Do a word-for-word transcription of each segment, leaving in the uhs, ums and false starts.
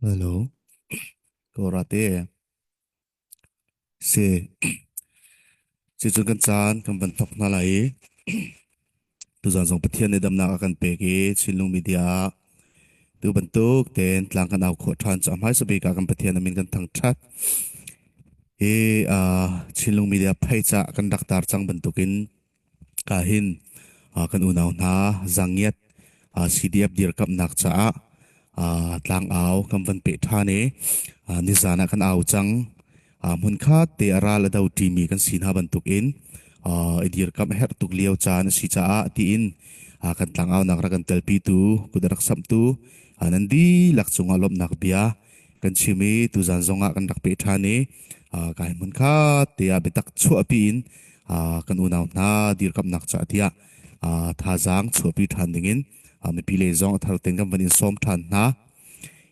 Hello. Ko rate. Se. Cuticun kan caan kan van thawk hna lai i, tuzan zong Pathian nih damnak a kan pek i, Chinlung Media ah tu bantuk tein tlang kan au khawh ṭhan caah hmaisa bik ah kan Pathian a min kan thangṭhat. I, aa, Chinlung Media page ah kan rak tar cang bantukin, ka hin, aa, kan unau hna Zangiat, aa, C D F dirkamhnak caah, aa, tlangau kan van peh ṭhan i, aa, nizan ah kan au cang. Aa, hmunkhat te a ral a do ṭimi kan si hna bantukin, aa, i dirkamh a herh tuk lio caan a si caah tiin, aa, kan tlangaunak rak kan telpitu, kut a rak samhtu, aa, nan dihlak cungah lawmhnak bia kan chim i, tuzan zongah kan rak peh ṭhan i, aa, ka hin hmunkhat te ah biatak chuahpi in, aa, kan unau hna dirkamhnak caah tiah, aa, thazaang chuahpi ṭhan dingin, aa, mipi lei zong a thar tein kan van in sawm ṭhan hna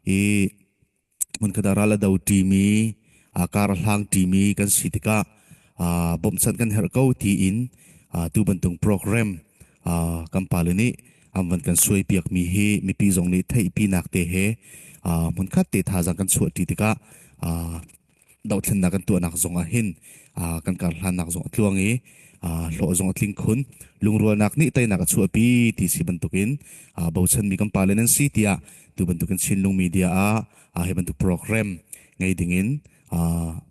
i, hmunkhat ah ral a do ṭimi, aa, kar a hlang ṭimi kan si tikah, aa, bawmhchan kan herh ko tiin, aa, tu bantuk program, aa, kan pale nih an van kan suaipiakmi hi mipi zong nih theihpinak te he, aa, hmunkhat te thazaang kan chuah ṭi tikah, aa, dohthlennak kan tuahnak zongah hin, aa, kan karhlannak zong a tluang i, aa, hlawh zong a tling khun, lungrualnak nih teinak a chuahpi ti si bantukin, aa, bochanmi kan pale nan si tiah tu bantukin Chinlung Media ah, aa, hi bantuk program ngei dingin, aa,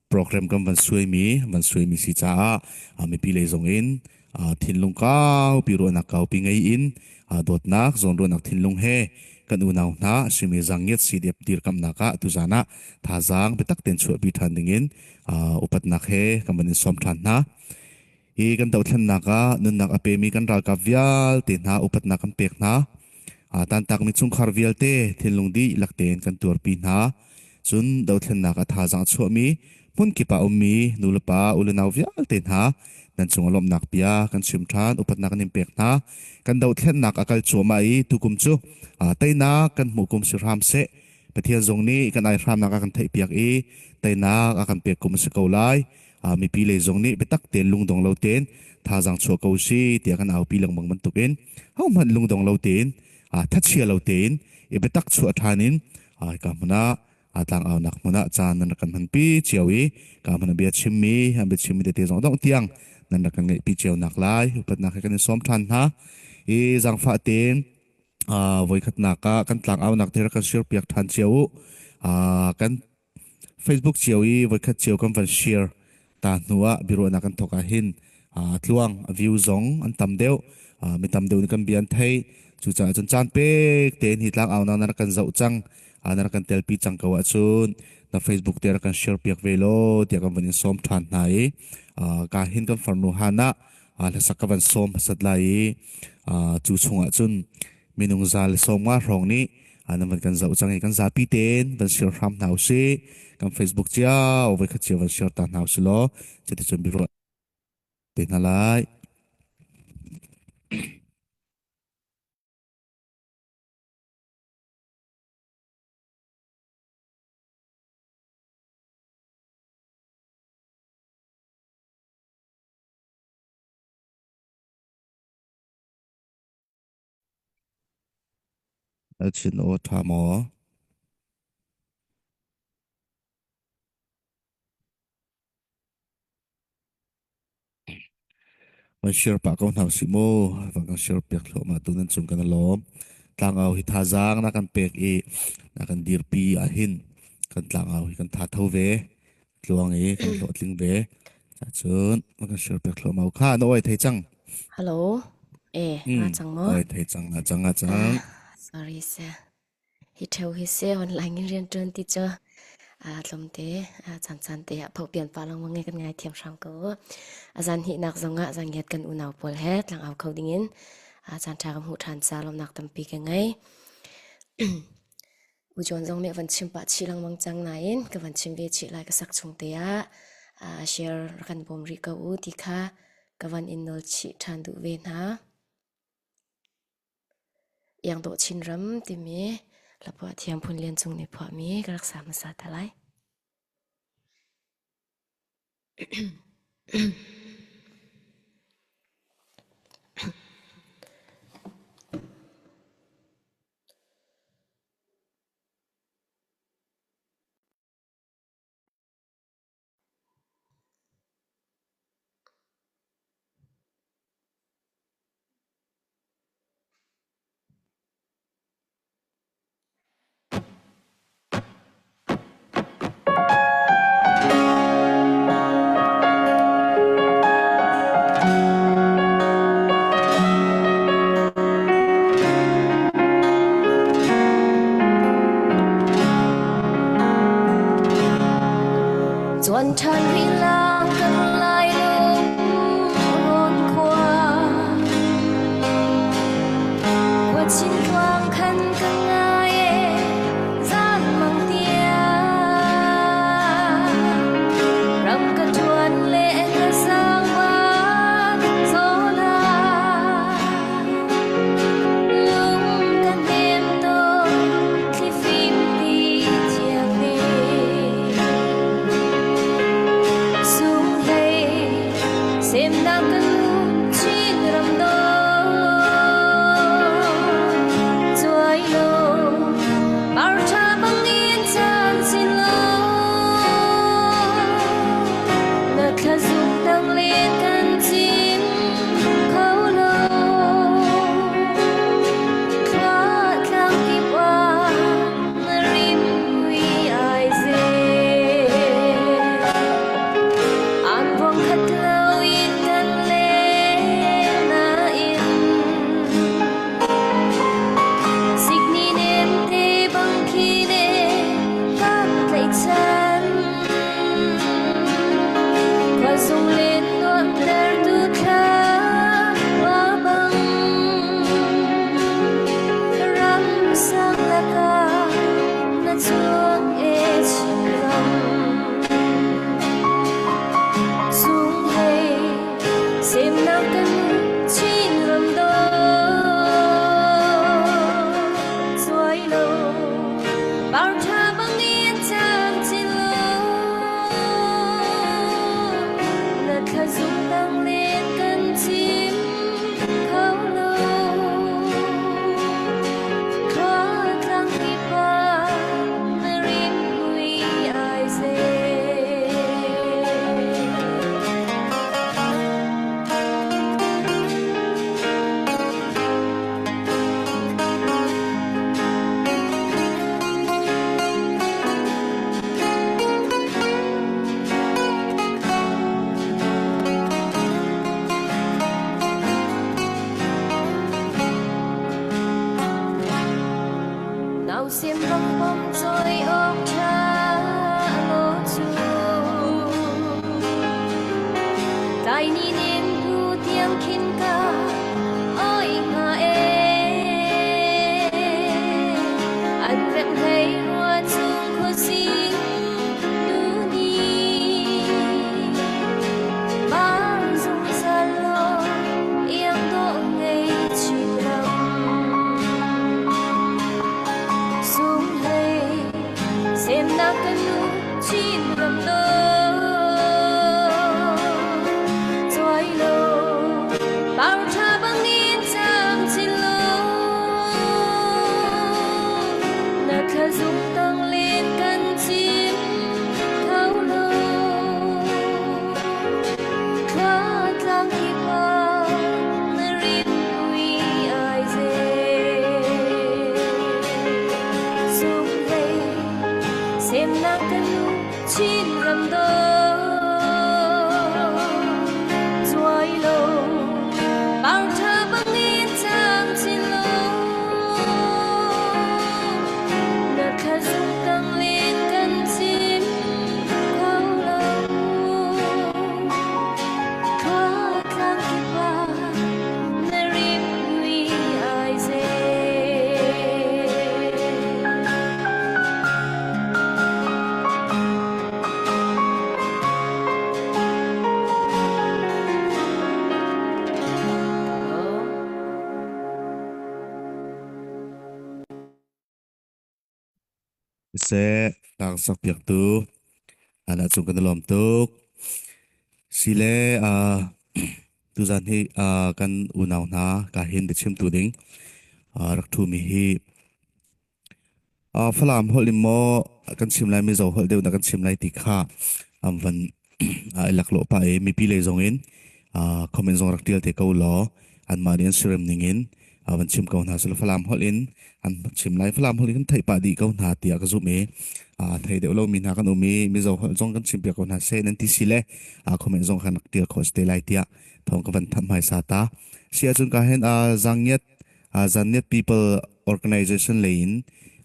program kan van suaimi, van suaimi si caah, aa, mipi lei zongin, aa, thinlung kaupi, ruahnak kaupi ngei in, aa, dawtnak, zawnruahnak thinlung he kan unau hna a simi Zangiat C D F dirkamhnak ah tuzan ah thazaang biatak tein chuahpi ṭhan dingin, aa, upatnak he kan van in sawm ṭhan hna. I kan dohthlennak ah nunnak a pemi kan ralkap vialte hna upatnak kan pek hna. Aa, tantakmi chungkhar vialte thinlung dihlak tein kan tuarpi hna. Cun dohthlennak a thazaang a chuahmi hmunkip ah ummi nu le pa, u le nau vialte hna nan cungah lawmhnak bia kan chim ṭhan, upatnak kan in pek hna. Kan dohthlennak a kal cuahmah i tukum cu, aa, teinak kan hmuh kum si hram seh. Pathian zong nih kan ai hramnak a kan theihpiak i, teinak a kan pek kum a si ko lai. Aa, mipi lei zong nih biatak tein lungdong lo tein thazaang chuah ko si tiah kan aupi lengmang bantukin, hohmanh lungdong lo tein, aa, thachia lo tein i biatak chuah ṭhan in, aa, ka hmun ah, aa, tlangaunak hmun ah caan nan rak kan hmanpi cio i, ka hmun a bia chimmi, an bia chimmi tete zong a dongh tiang nan rak kan ngeihpi cio nak lai upatnak he kan in sawm ṭhan hna. I zaangfah tein, aa, voikhatnak ah kan tlangaunak te rak kan share piak ṭhan cio u. Aa, kan Facebook cio i voikhat cio kan van share ta hnu ah biaruahnak kan thawk ah hin, aa, tluang a view zong an tam deuh, aa, mi tam deuh nih kan bia an theih. Cucaah cun caan pek tein hi tlangaunak nan rak kan zoh cang, aa, nan rak kan telpi cang ko ahcun na Facebook te rak kan share piak ve law tiah kan van in sawm ṭhan hna i, aa, ka hin kan farnu Hannah, aa, hlasak ka van sawm hmasat lai i, aa, cu chungah cun minung za le sawmnga hrawng nih, aa, nan van kan zoh cang i kan zapi tein van share hram hna u sih. Kan Facebook cio, voikhat cio van share ta hna u si law, cuticun biaruah te hna lai. A chin aw ṭha maw? Van share pah ko hna u sih mu, van kan share piak thluahmah tu nan cung kan lawm. Tlangau hi thazaang na kan pek i, na kan dirpi ah hin kan tlangau hi kan thatho ve, tluang i kan hlawhtling ve. Cun van kan share piak thluahmah u kha, na awi thei cang. Hello. Eh, hmm, nga cang maw? Awi thei cang, nga cang, nga cang. Ah, sorry se. Hi ṭheu hi se, online in rian ṭuan ti cu, aa, tlawmte, aa, caan caan te ah phopian pah lengmang nge kan ngaithiam hram ko. A zan hihnak zongah Zangiat kan unau pawl he tlangau kho dingin, aa, caan ṭha ka hmuh ṭhan ca lawmhnak tampi ka ngei. U John zong nih van chim pah chih lengmang cang nain ka van chim ve chih lai ka sak chung te ah, aa, share kan bawm rih ko u ti kha ka van in nawl chih ṭhan duh ve hna. Iang Dawh Chin Ram timi hlaphuah thiam Phun Lian Cung nih phuahmi ka rak sa hmasa ta lai. Sim bang bang cawih awk ṭha lo cu. Taini ning hnu tiang khin ka awih hnga e. An vek hleirua cung khuazing nu ni. Bang zungzal law iang dawh ngei chin lam. Sung hlei semnak kan nu chin lam dawh cuai lo. Pau ṭha bangin cang chin lo. Na thla zung tang len kan chin kho lo. Khua tlang kip ah na rin ui ai ze. Sum hlei semnak kan nu chin ram dawh cuai lo. Pau ṭha bangin cang chin lo. Na thla zung tang len kan chin kho lo. Khua tlang kip ah na rim ui ai ze. Siseh, tangsak piaktu, ana cung kan lawm tuk. Sile, aa, tuzan hi, aa, kan unau hna ka hin biachimtu ding, aa, rak ṭhumi hi, aa, Falam holh in maw kan chim lai, Mizo holh deuh na kan chim lai ti kha, am van, aa, i laklawh pah i mipi lei zongin, aa, comment zong rak ṭial te ko law, anmah nih an si rem ningin, aa, van chim ko hna seh law, Falam holh in an chim lai, Falam holh in kan theih pah dih ko hna tiah ka zumh i, aa, theih deuh lomi hna kan um i, Mizo holh zong kan chim piak ko hna seh nan ti si le, aa, comment zong khan rak ṭial khawh si te lai tiah thawng ka van thanh hmaisa ta. Si ahcun ka hin, aa, Zanniat, aa, Zanniat People Organization lei in,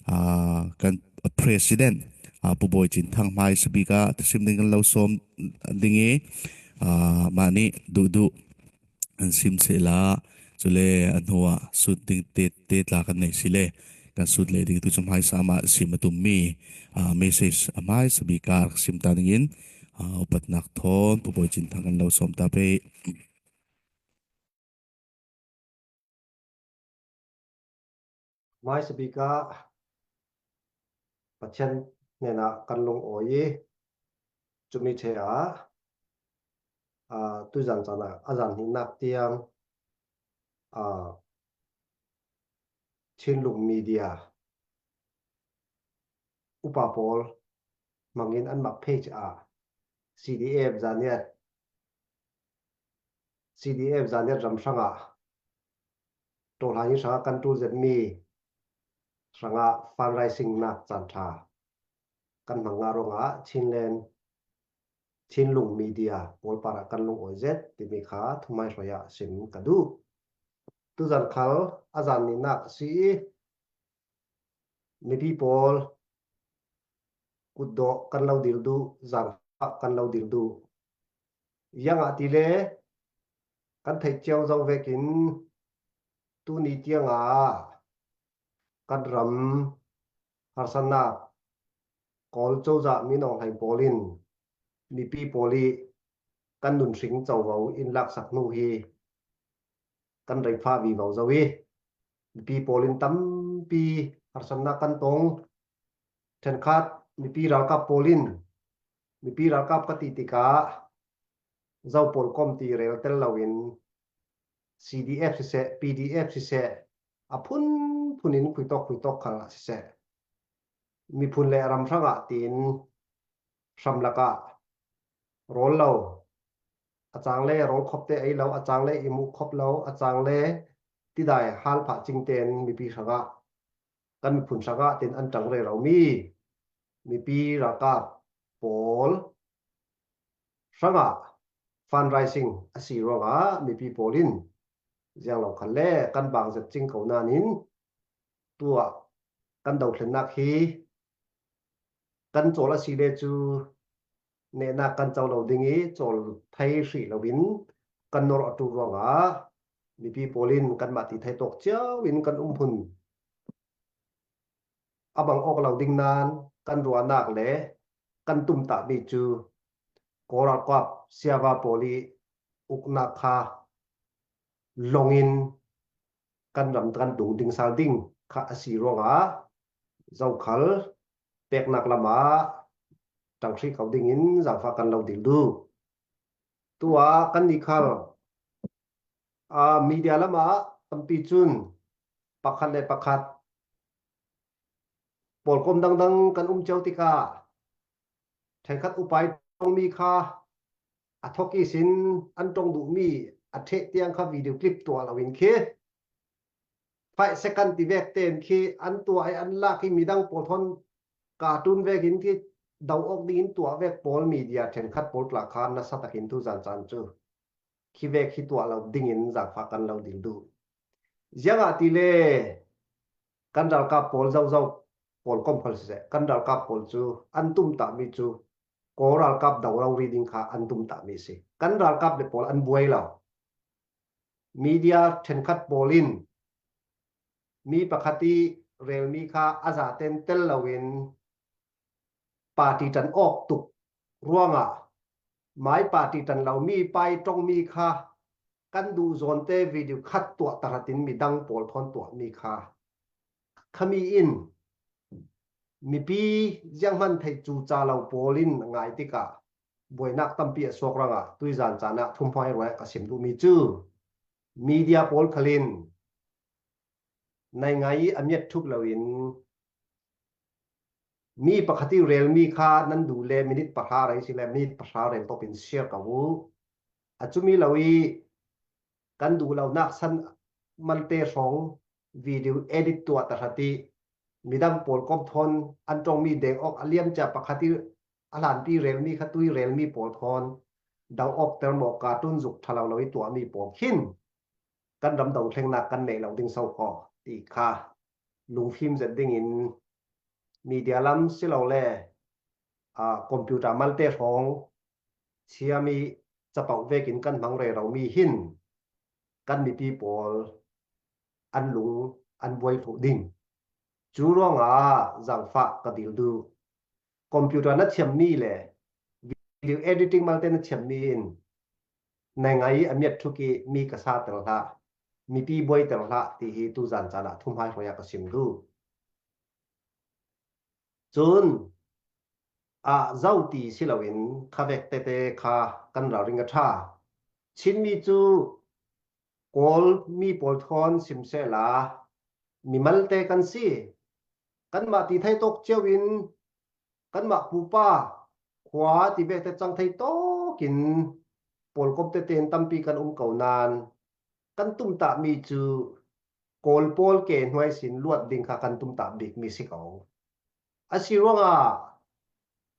aa, kan president, aa, Pu Bawi Cin Thang hmai speaker thusim ding kan lo sawm ding i, aa, mah nih duhduh an sim sehla, cule a hnuah sut ding te, te tla kan nei si le kan sut leh ding tu cu hmaisa mah sim a tummi, aa, message a hmaisa bik ah rak sim ta dingin, aa, upatnak thawn Pu Bawi Cin Thang kan lo sawm ta pei. Hmaisa bik ah Pathian hnenah kan lungawi i, cumi ṭhe ah, aa, tuzan caan ah a zan hnihnak tiang, aa, Chinlung Media upa pawl hmangin anmah page ah C D F Zanniat, C D F Zanniat ram hrangah, Tawlhai hrangah kan ṭul zetmi hrangah fundraising nak caan ṭha kan hmang ngah ruangah Chinland, Chinlung Media pawl parah kan lungawi zet timi kha thuhmaihruai ah sim ka duh. Tuzan khal a zan nihnak a si i, mipi pawl kutdawh kan lo dil duh, zaangfah kan lo dil duh. Ziangahtile kan theih cio zo vekin tuni tiangah kan ram harsatnak Kawl cozah minung hlei pawl in mipi pawl i kan nun hring covo in laksak hnu hi kan rei fah vivo zo i, mipi pawl in tampi harsatnak kan tong. Ṭhenkhat mipi ralkap pawl in, mipi ralkap ka ti tikah, Zo pawl kom ti rel tel loin C D F siseh, P D F siseh, a phunphun in khuitawk khuitawk khal ah siseh, miphun le ram hrangah tiin hramlak ah rawl lo, a cang le rawl khop te ei lo, a cang le i muh khop lo, a cang le tidai hal phah cing tein mipi hrangah, kan miphun hrangah tein an ṭang reromi mipi ralkap pawl hrangah fundraising a si ruangah mipi pawl in ziang lo khan le kan bang zet cing ko nain tuah kan dothlennak hi kan cawl a si le cu nehnak kan co lo ding i cawl thei hrih loin kan nor a ṭul ruangah mipi pawl in kanmah ti thei tawk cio in kan umhmun a bang awk lo ding nain kan ruahnak le kan tumtahmi cu Kawl ralkap siava pawl i uknak kha lawngin kan ram kan dung ding sal ding kha a si ruangah zokhal peknak lamah ṭang hrih ko dingin zaangfah kan lo dil duh. Tuah kan ni khal aa, media lamah tampi cun pakhat le pakhat pawlkom dangdang kan um cio tikah ṭhenkhat upai ṭongmi kha a thawk ihsin an ṭong duhmi a ṭheh tiang kha video clip tuah loin khi five second ti vek tein khi an tuah i an lak i midang pawl thawn cartoon vekin khi do awk dingin tuah vek pawl media ṭhenkhat pawl tla kha nasa takin tuzan caan cu khi vek hi tuah lo dingin zaangfah kan lo dil duh. Ziangahtile kan ralkap pawl zozo pawlkom khal siseh, kan ralkap pawl cu an tumtahmi cu Kawl ralkap do rori ding kha an tumtahmi a si. Kan ralkap le pawl an buai lo. Media ṭhenkhat pawl in mi pakhat i relmi kha a zaten tel loin party ṭan awk tuk ruangah mai party ṭan lomi pai ṭongmi kha kan duh zawnte video khat tuah tahratin midang pawl thawn tuahmi kha khami in mipi zianghman theih cu ca lo pawl in ngai tikah buainak tampi a suak ruangah tuizan caan ah thumhai ruai ka sim duhmi cu media pawl khal in nai ngai i a miat thuk loin mi pakhat i relmi kha nan duh le minit pahra rei si le minit pahra rel tawpin share ko u. A cumi lo i kan duh lonak san malte hrawng video edit tuah tahratin midang pawlkom thawn an ṭongmi deng awk a liamcia pakhat i a hlanpi relmi kha tui relmi pawl thawn do awk ter maw cartoon zuk ṭha lo lo i tuahmi pawl khin kan ram do thlengnak kan neih lo ding so khaw ti kha lungfim zet dingin media lam si lo le aa, computer malte hrawng thiam i capoh vekin kan hmang reromi hin kan mipi pawl an lung an buai thluh ding. Cu ruangah zaangfah ka dil duh. Computer na thiammi le video editing malte na thiammi in nai ngai i a miat thuk i mi ka sa tel hlah, mipi buai tel hlah ti hi tuzan caan ah thumhai hruai ah ka sim duh. Cun aa, zo ti si loin khavek tete kha kan ralring a ṭha. Chinmi cu Kawl mi pawl thawn sim sehla mimalte kan si. Kanmah ti thei tawk cio in kanmah pupa khua ti vekte cang thei tawkin pawlkom tete in tampi kan um ko nain kan tumtahmi cu Kawl pawl ke hnuai sin luat ding kha kan tumtah bikmi si ko. A si ruangah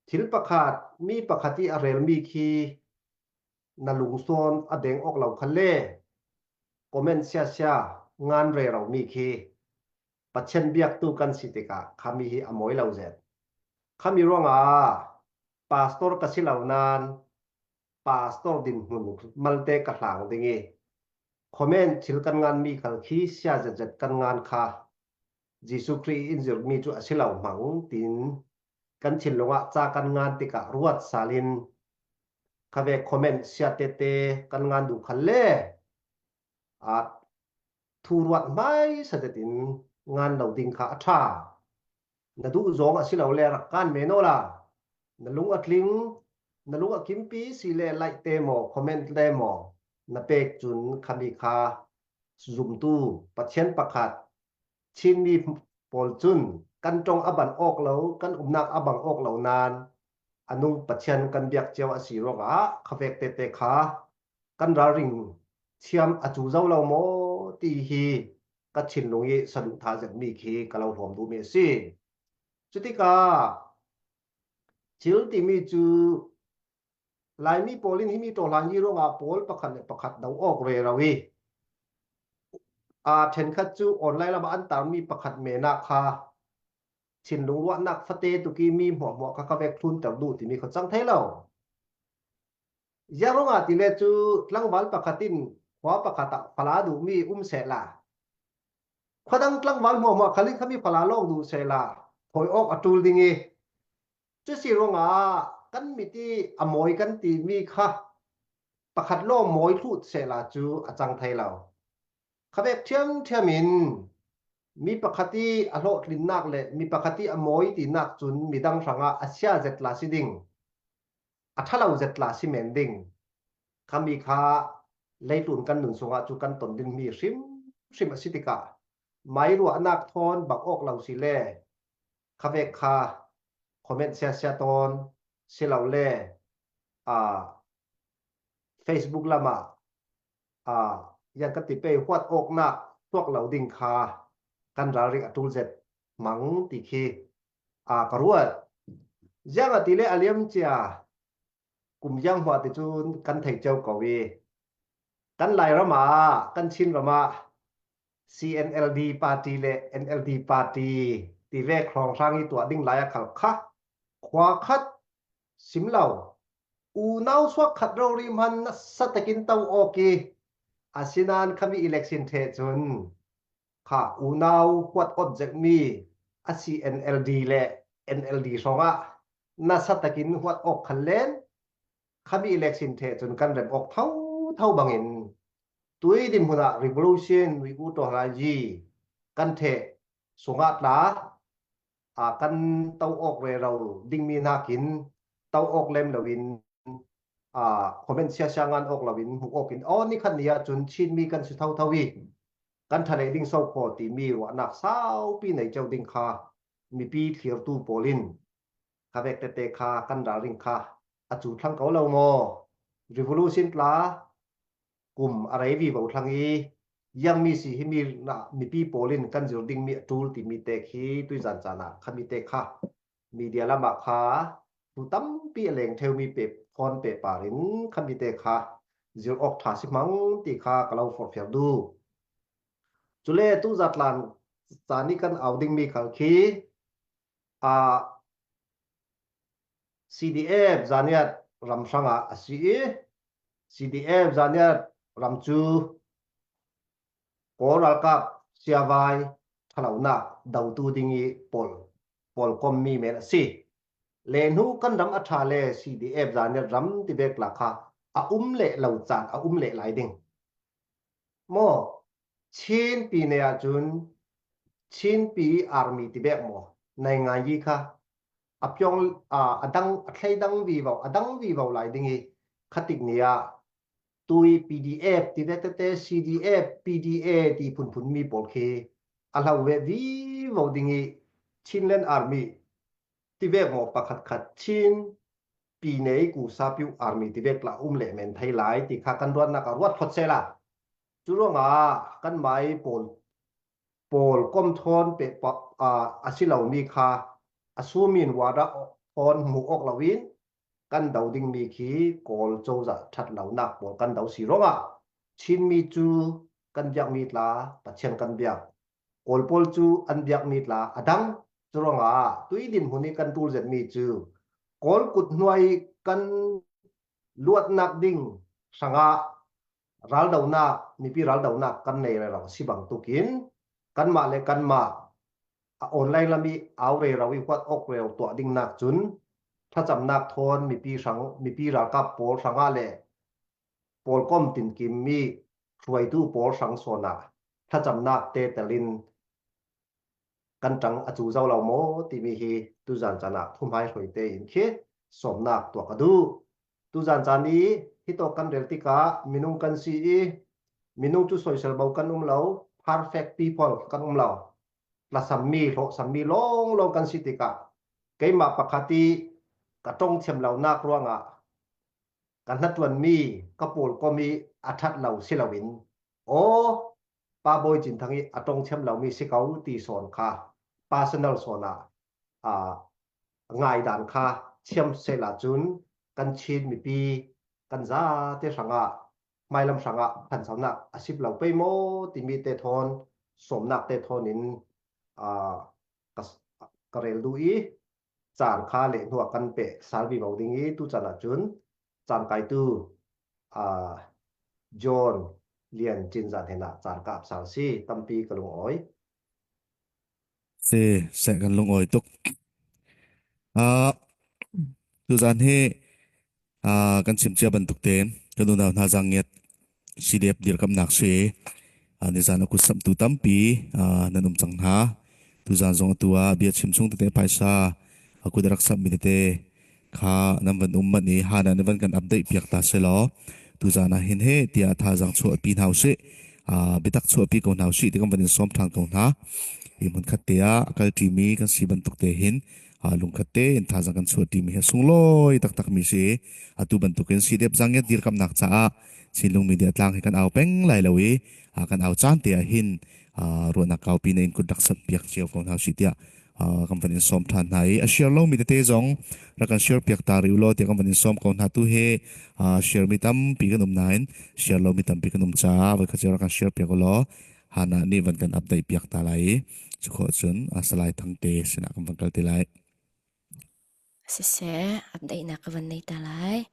thil pakhat mi pakhat i a relmi khi na lungsawn a deng awk lo khalle comment siasia ngan reromi khi Pathian biaktu kan si tikah khami hi a mawi lo zet. Khami ruangah pastor ka si lo nain pastor dinhmun malte ka hlang ding i comment thil kan nganmi khal khi sia zetzet kan ngan kha Jesuh Khrih in zirhmi cu a si lo hmang tiin kan thinlung ah ca kan ngan tikah ruat sal in khavek comment sia tete kan ngan duh khalle aa, thu ruat hmaisa zetin ngan lo ding kha a ṭha. Na duh zawng a si lo le rak kan men awla na lung a tling, na lung a kimpi si le like te maw comment te maw na pek cun khami kha zumtu Pathian pakhat Chinmi pawl cun kan ṭong a bang awk lo, kan umnak a bang awk lo nain a nung Pathian kan biak cio a si ruangah khavek tete kha kan ralring thiam a cu zo lo maw ti hi ka thinlung i saduhthah zetmi khi ka lo hlawm duhmi a si. Cutikah thil timi cu Laimi pawl in himi ṭawhlangi ruangah pawl pakhat le pakhat do awk rero i aa, ṭhenkhat cu online lamah an tarmi pakhat menah kha thinlung ruahnak fate tuk i mi hmuahhmuah kha ka vek thlunter duh timi kha cang thei lo. Ziang ruangah tile cu tlangval pakhat in khua pakhat ah fala duhmi um sehla, khuadang tlangval hmuahhmuah khal in khami fala lawng duh sehla, thawi awk a ṭul ding i, cusi ruangah kan mit i a mawi kan timi kha pakhat lawng mawi thluh sehla cu a cang thei lo. Khavek ṭhiamṭhiam in mi pakhat i a hlawhtlinnak le mi pakhat i a mawi tinak cun midang hrangah a sia zet tla si ding, a ṭha lo zet tla si men ding. Khami kha leitlun kan nun sungah cu kan ton ding mi hrimhrim a si tikah, mairuahnak thawn bang awk lo si le, khavek kha comment siasia tawn si lo le, aa, Facebook lamah, aa, ziang ka ti pei, huat awknak tuak lo ding kha kan ralring a ṭul zet hmang ti khi, aa, ka ruat. Ziangahtile a liamcia kum ziang hmuah ti cun kan thei cio ko i, kan Lairam ah, kan Chinram ah C N L D party le N L D party ti vek hrawnghrang i tuah ding lai a khal kha khua khat sim lo, unau suak khat rori hman nasa takin to awk i, asinain khami election ṭheh cun kha unau huat awt zekmi a C N L D le N L D hrawngah nasa takin huat awk khan len khami election ṭheh cun kan rem awk thotho bangin tui dinhmun ah revolution, wi u to hlai ji kan ṭheh sungah tla, aa, kan to awk rero dingmi hnakin to awk lem loin, aa, comment siasia ngan awk loin hmuh awk in, aw, nikhat ni ah cun Chinmi kan si thotho i kan ṭha leh ding so khaw timi ruahnak saupi nei cio ding kha mipi thlirtu pawl in khavek tete kha kan ralring kha a cu thlang ko lo maw? Revolution tla kum a rei vivo thlang i, ziangmi si himi na mipi pawl in kan zir dingmi a ṭul timi te khi tuizan caan ah khami te kha media lamah kha thu tampi a leng ṭheumi pe, phone pehpar in khami te kha zir awk ṭha si hmang ti kha ka lo forhfial duh. Cule tuzatlan caan i kan au dingmi khal khi, aa, C D F Zaniat ram hrangah a si i, C D F Zaniat ram cu Kawl ralkap siavai ṭhalonak dotu ding i pawl, pawlkommi men a si. Le hnu kan ram a ṭha le C D F Zaniat ram ti vek tla kha a um leh lo caan a um leh lai ding. Maw, Chin pi nei ahcun Chin pi army ti vek maw, naingan yi kha a piong, aa, a dang, a thlei dang vivo, a dang vivo lai ding i khatik ni ah tui P D F ti vek tete, C D F, P D A ti phunphun mi pawl khi a hlo ve vivo ding i Chinland Army ti vek maw, pakhat khat Chin pi nei ku sapiu army ti vek tla um leh men thei lai ti kha kan ruatnak ah ruat phawt sehla. Cu ruangah kanmah i pawl, pawlkom thawn peh pa, aa, a si lomi kha a sumin wada thawn hmuh awk loin kan do dingmi khi Kawl cozah ṭhat lonak pawl kan do si ruangah Chinmi cu kan biakmi tla Pathian kan biak. Kawl pawl cu an biakmi tla a dang. Cu ruangah tui dinhmun i kan ṭul zetmi cu Kawl kut hnuai kan luatnak ding hrangah raldonak, mipi raldonak kan nei rero a si bangtuk in kanmah le kanmah a online lam i au rero i huat awk rero tuah dingnak cun thlacamnak thawn mipi hrang, mipi ralkap pawl hrangah le pawlkom tinkim i hruaitu pawl hrang sawn ah thlacamnak te telin kan ṭang a cu zo lo maw timi hi tuzan caan ah thuhmai hruai tein khi sawmnak tuah ka duh. Tuzan caan i hitawk kan rel tikah minung kan si i minung cu soisel bo kan um lo, perfect people kan um lo. Tlasammi, hlawhsammi lawnglawng kan si tikah keimah pakhat i ka ṭongthiam lonak ruangah ka hnaṭuanmi, ka pawlkom i a ṭhat lo si loin, aw, Pa Bawi Cin Thang i a ṭongthiam lomi si ko ti sawn kha personal sawn ah, aa, ngaidan kha thiam sehla cun kan Chin mipi kan zate hrangah, hmailam hrangah phansonak a si lo pei maw timi te thawn, sawmnak te thawn in, aa, ka, ka rel duh i, caan kha le hnuah kan peh sal vivo ding i, tu caan ah cun caan kaitu, aa, John Lian Cin Zan hnenah caan ka ap sal si, tampi ka lungawi. Si, seh kan lungawi tuk. Aa, tuzan hi, aa, kan chim cia bantuk tein kan unau hna Zangiat C D F dirkamhnak si. Aa, nizan a kutsamtu tampi, aa, nan um cang hna. Tuzan zong atu ah bia chim chung tete phaisa a kut a rak samh mi tete kha nan van um manh i, hana nih van kan update piak ta sehlaw, tuzan ah hin he tiah thazaang chuahpi hna usih, aa, biatak chuahpi ko hna usih ti kan van in sawm ṭhan ko hna. I hmunkhat te ah a kal ṭimi kan si bantuk te hin, aa, lungkhat tein thazaang kan chuah ṭimi hi a sunglawi taktak mi si i, atu bantukin C D F Zangiat dirkamhnak caah Chinlung Media tlang hi kan au peng lai lo i, aa, kan au caan te ah hin, aa, ruahnak kaupi na in kut rak samh piak cio ko hna usih tiah aa, kan van in sawm ṭhan hna i, a share lo mi tete zong rak kan share piak ta rih u law tiah kan van in sawm ko hna. Tu he, aa, share mi tampi kan um nain, share lo mi tampi kan um caah voikhat cio rak kan share piak u law, hana nih van kan update piak ta lai i, cu khawh cun, aa, Salai Thangte sinah kan van kal te lai. Siseh, update nak ka van nei ta lai.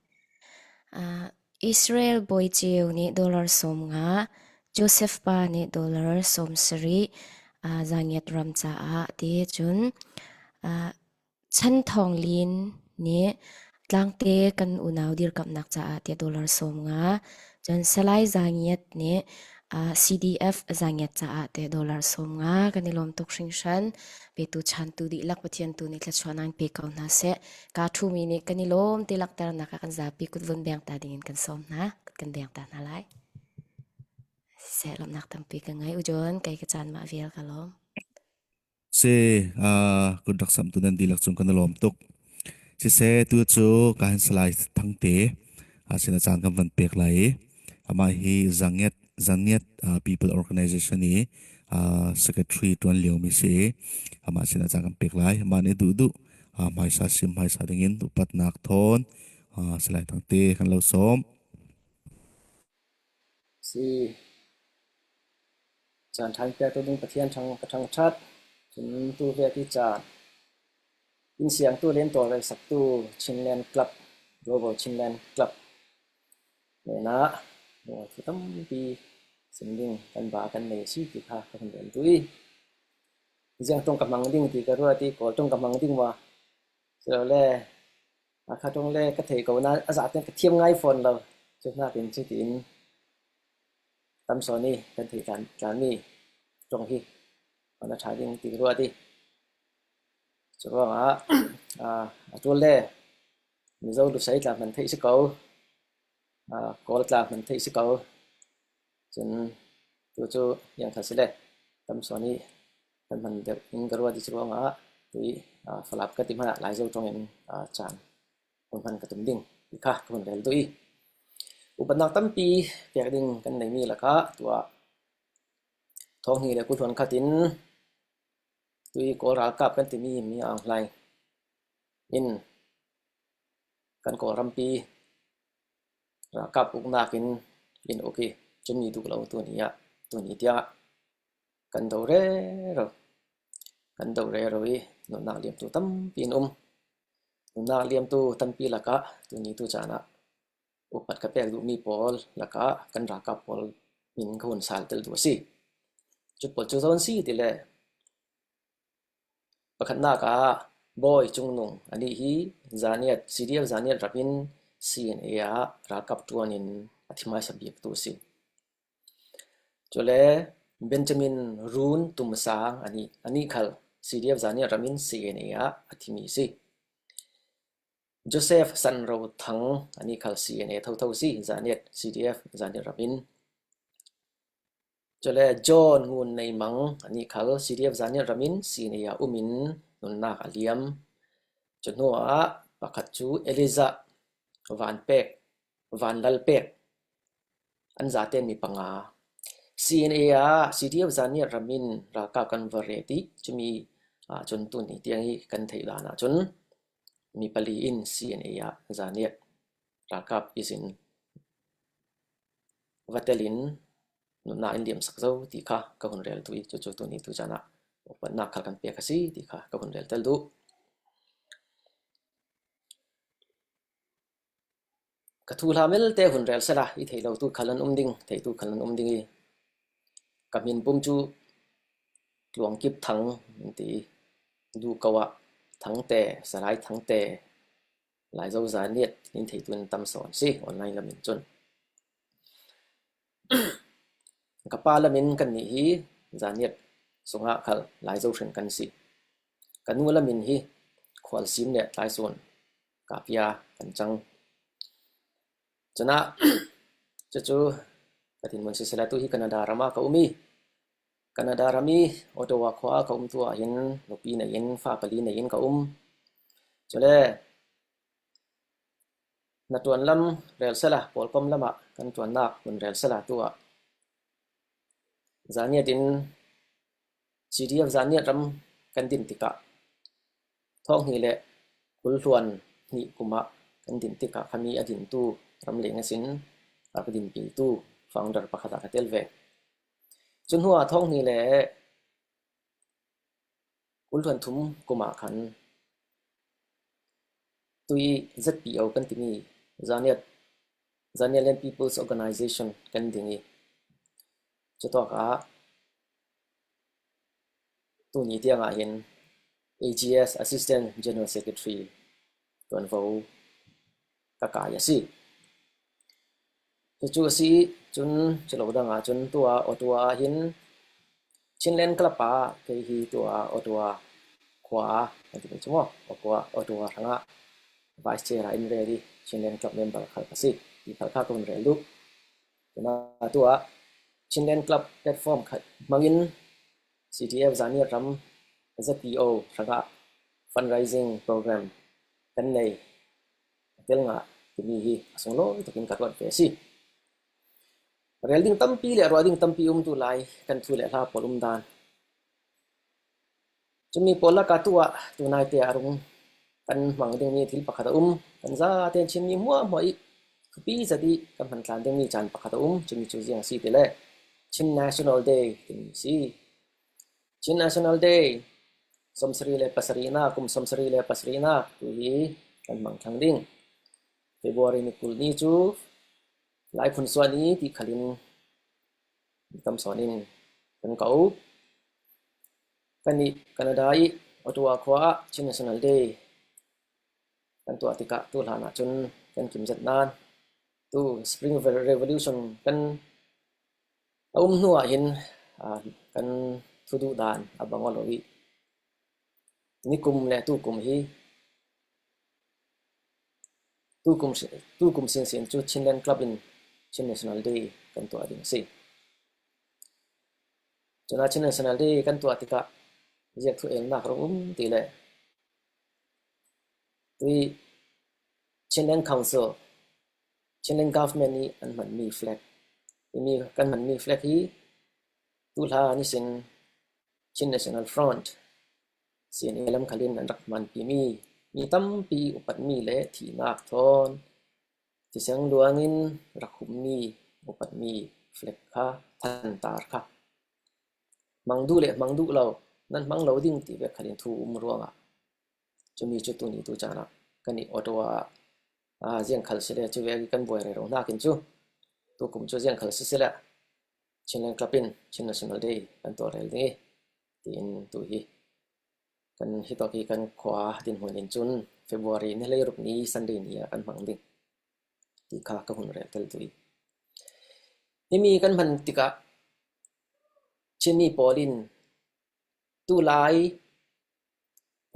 Aa, Israel Bawi Ceu nih dollar sawm nga, Joseph Pa nih dollar sawm sarih, aa, Zangiat ram caah ti cun, aa, Chan Thawng Lin nih tlangte kan unau dirkamhnak caah tiah dollar sawm nga, cun Salai Zangiat nih, aa, C D F Zangiat caah te dollar sawm nga kan i lawm tuk hringhran. Petu chantu dihlak Pathian tu nih thluachuah nan pe ko hna seh. Ka ṭhumi nih kan i lawm te lakternak ah kan zapi kut vun beng ta dingin kan sawm hna, kut kan beng ta hna lai. Seh, lawmhnak tampi ka ngei u John, kei ka caan mah vial ka lawm. Si, aa, kut rak samhtu nan dihlak cun kan i lawm tuk. Siseh, tu cu ka hin Salai Thangte, aa, sinah caan kan van pek lai i, amah hi Zangiat, Zangiat, aa, People Organization i, aa, Secretary ṭuan lio mi si i, amah sinah caan kan pek lai. Amah nih duhduh, aa, hmaisa sim, hmaisa dingin upatnak thawn, aa, Salai Thangte kan lo sawm. Si. Caan ṭha in pektu ding Pathian ṭhang ka ṭhangṭhat. Cun tu vek i caan in siangtu le in tawlrel saktu Chinland Club, Global Chinland Club hnenah lungawi thu tampi sim ding kan ba kan nei si ti kha ka hun rel duh i, ziang ṭong ka hmang ding ti ka ruat i, Kawl ṭong ka hmang ding maw? Silole, a kha ṭong le ka thei ko nain a zahte ka thiam ngai fawn lo. Cu hnakin cutin tam sawn i kan thei tlan, tlanmi ṭong hi kan a ṭha ding ti ka ruat i, curuangah, aa, a ṭul le Mizo lusei tla hman theih si ko, aa, Kawl tla hman theih si ko. Cun tu cu ziang kha si le tam sawn i kan hman deuh in ka ruat i, curuangah tu i, aa, Falap ka ti hmanh ah Laizo ṭong in, aa, caan hun hman ka tum ding ti kha ka hun rel duh i, upatnak tampi pek ding kan neimi lakah tuah thawng hnih le kul hluan khat in tu i Kawl ralkap kan timi Min Aung Hlaing in kan Kawlrampi ralkap uknak in in uk i, cumi duh lo tuni ah, tuni tiang ah kan do rero, kan do rero i nunnak liamtu tampi in um. Nunnak liamtu tampi lakah tuni tu caan ah upat ka pek duhmi pawl lakah kan ralkap pawl min ka hun sal tel duh a si. Cu pawl cu zo an si ti le, pakhatnak ah Bawi Cung Nung anih hi Zaniat, C D F Zaniat ram in C N A ah ralkap ṭuan in a thi hmaisa biktu a si. Cule Benjamin Run Tum Sang anih, anih khal C D F Zaniat ram in C N A ah a thimi a si. Joseph San Ro Thang anih khal C N A thotho a si, Zaniat, C D F Zaniat ram in. Cule John Ngun Nei Mang anih khal C D F Zaniat ram in C N A ah um in nunnak a liam. Cu hnuah pakhat cu Elijah Van Pek, Van Lal Pek, an zaten mi panga. C N A ah C D F Zaniat ram in ralkap kan va ret i, cumi, aa, cun tuni tiang i kan theih dan ahcun mi pali in C N A ah Zaniat ralkap ihsin va tel in nunnak in liamsak zo ti kha ka hun rel duh i, cucu tuni tu caan ah upatna khal kan pek a si ti kha ka hun rel tel duh. Ka thu hla melte hun rel sela, i thei lo tu khal an um ding, thei tu khal an um ding i. Ka min pum chu Tluangkip Thang, ti du ko a Thangte, Salai Thangte, Laizo Zaniat, in thei tu in tam sawn si, online lamin chun. Ka pa lamin kan nih hi Zaniat sungah khal Laizo hring kan si. Ka nu lamin hi Khualsim le Tlaisun Kapia kan chang. Chuna, chu chu ka dinmun sisela tu hi Canada rama ka um i. Canada ram i Ottawa khua ka um tu ah hin nupi nei in, fa pali nei in ka um. Chule, na tuan lam rel sela, Pawlkom lamah kan tuan nak mun rel sela tu ah. Zaniat in CDF Zaniat ram kan din tikah, thawng hnih le kul hluan hnih kumah kan din tikah khami a din tu ram leng a sin, a ka din pi tu founder pakhat a ka tel ve. Chun hua thawng hnih le kul hluan thum kumah khan tui ZPO kan timi Zaniat, Zaniat Land People's Organization kan ding i. Chutawk ah tuni tiangah hin AGS Assistant General Secretary tuanvo ka kai a si. Chu chu a si, chun chu lo dangah chun tua Ottawa hin Chinland Club ah kei hi tua Ottawa khua kan ti chu maw, Ottawa, Ottawa hrangah Vice Chair a in rel i Chinland Club member khal ka si. I khal kha ka hun rel duh. Tuna tua Chinland Club platform khat hmangin CDF Zaniat ram ZPO hrangah fundraising program kan nei a tel ngah timi hi a sunglawi takin ka ruat ve si. Rel ding tampi le ruah ding tampi um tu lai kan thu le hla pawl um dan. Chumi pawl laka tu ah tunaite a rung kan hmang ding mi thil pakhat a um. Kan zate Chin mi hmuahhmuah i thupi zat i kan hman tlan ding mi chan pakhat a um. Chumi chu ziang si ti le Chin National Day timi si. Chin National Day, sawmsarih le pasarihna, kum sawmsarih le pasarihna tu hi kan hmang thlang ding. February ni kul ni chu Laikhun Suah ni ti khalin tam sawnin kan ko. Kan i Canada i Ottawa khua ah Chin National Day kan tuah tikah tu hlanah chun kan kimzet nan tu Spring Revolution kan a um hnuah hin, a, kan thuduh dan a bang aw lo i nikum le tukum hi tukum, tukum sinsin chu Chinland Club in Chin National Day kan tuah ding a si. Chuna Chin National Day kan tuah tikah ziak thu elnak rung um ti le tui Chinland Council, Chinland Government i an hmanmi flag, timi kan hmanmi flag hi tu hla nisin Chin National Front, CNA lam khalin an rak hmanpi mi, mi tampi upatmi le thihnak thawn thiseng luangin rak hummi upatmi flag kha thantar kha hmang duh le hmang duh lo nan hmang lo ding ti vek khalin thu um ruangah chumi chu tuni tu chan ah kan i Ottawa ah, ziang khal si le chu vek i kan buai rero hnakin chu tukum chu ziang khal si si le Chinland Club in Chin National Day kan tuah rel ding i tiin tu hi kan hi tawk hi kan khua dinhmun in chun February ni hleiruk ni Sunday ni ah kan hmang ding ti kha ka hun rel tel tu i. Himi kan hman tikah Chinmi pawl in tulai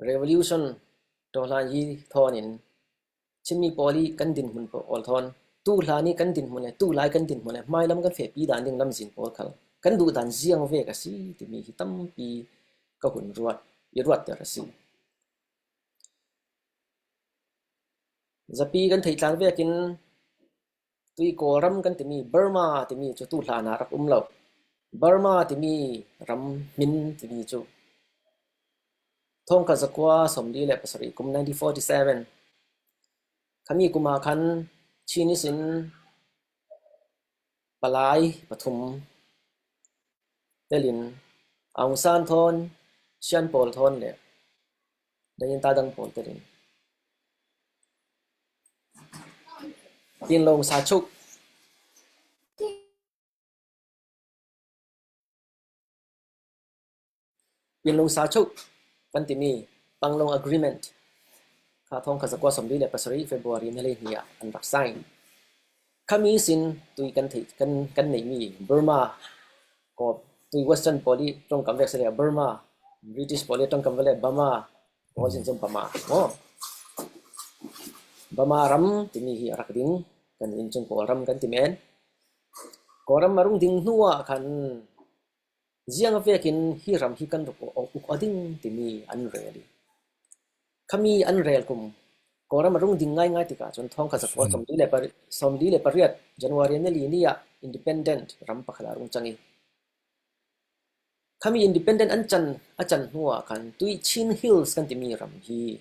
revolution tawhlan hi thawnin Chinmi pawl i kan dinhmun pawl thawn tu hlan i kan dinhmun le tulai kan dinhmun le hmailam kan fehpi dan ding lamzin pawl khal kan duh dan ziang vek a si timi hi tampi ka hun ruat i ruatter a si. Zapi kan theih tlang vekin tui Kawlram kan timi, Burma timi chu tu hlanah rak um lo. Burma timi ram hmin timi chu thawngkhat zakua sawmli le pasarih kum nineteen forty seven khami kumah khan Chinese in palai pathum telin Aung San thawn Shan pawl thawn le dangin ta dang pawl terin Pinlong Sachuk. Pinlong Sachuk kan timi Panglong Agreement kha thawng khat zakua sawmli le pasarih February ni le hnih ah an rak sign. Khami sin tui kan theih, kan, kan neihmi Burma, ko tui Western pawl i ṭawngkam vek si le Burma, British pawl i ṭawngkam vek le Burma, pawl sin cun Burma maw? Burma ram timi hi a rak ding, kan inn cung Kawlram kan ti men. Kawlram a rung ding hnuah khan ziang vekin hi ram hi kan rak uk aw ding timi an rel i, khami an rel kum Kawlram a rung ding ngaingai tikah cun thawng khat zakua sawmli le pariat, sawmli le pariat January ni li ni ah independent ram pakhat a rung cang i, khami independent an can, a can hnuah khan tui Chin Hills kan timi ram hi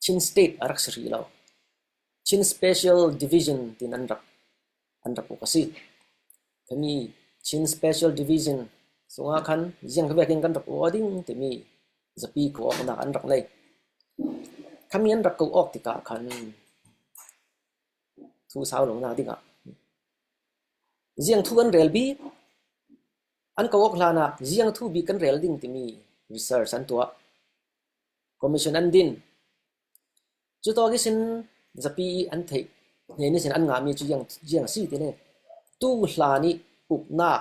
Chin State a rak si rih lo. Chin Special Division tin an rak, an rak uk a si. Khami Chin Special Division sungah khan ziang vekin kan rak uk aw ding timi zapi ko awknak an rak nei. Khami an rak ko awk tikah khan thu sau lonak dingah ziang thu an rel bik, an ko awk hlanah ziang thu bik kan rel ding timi research an tuah, commission an din. Cutawk ihsin zapi an theih hnen ihsin an ngahmi cu ziang, ziang si ti le tu hlan i uknak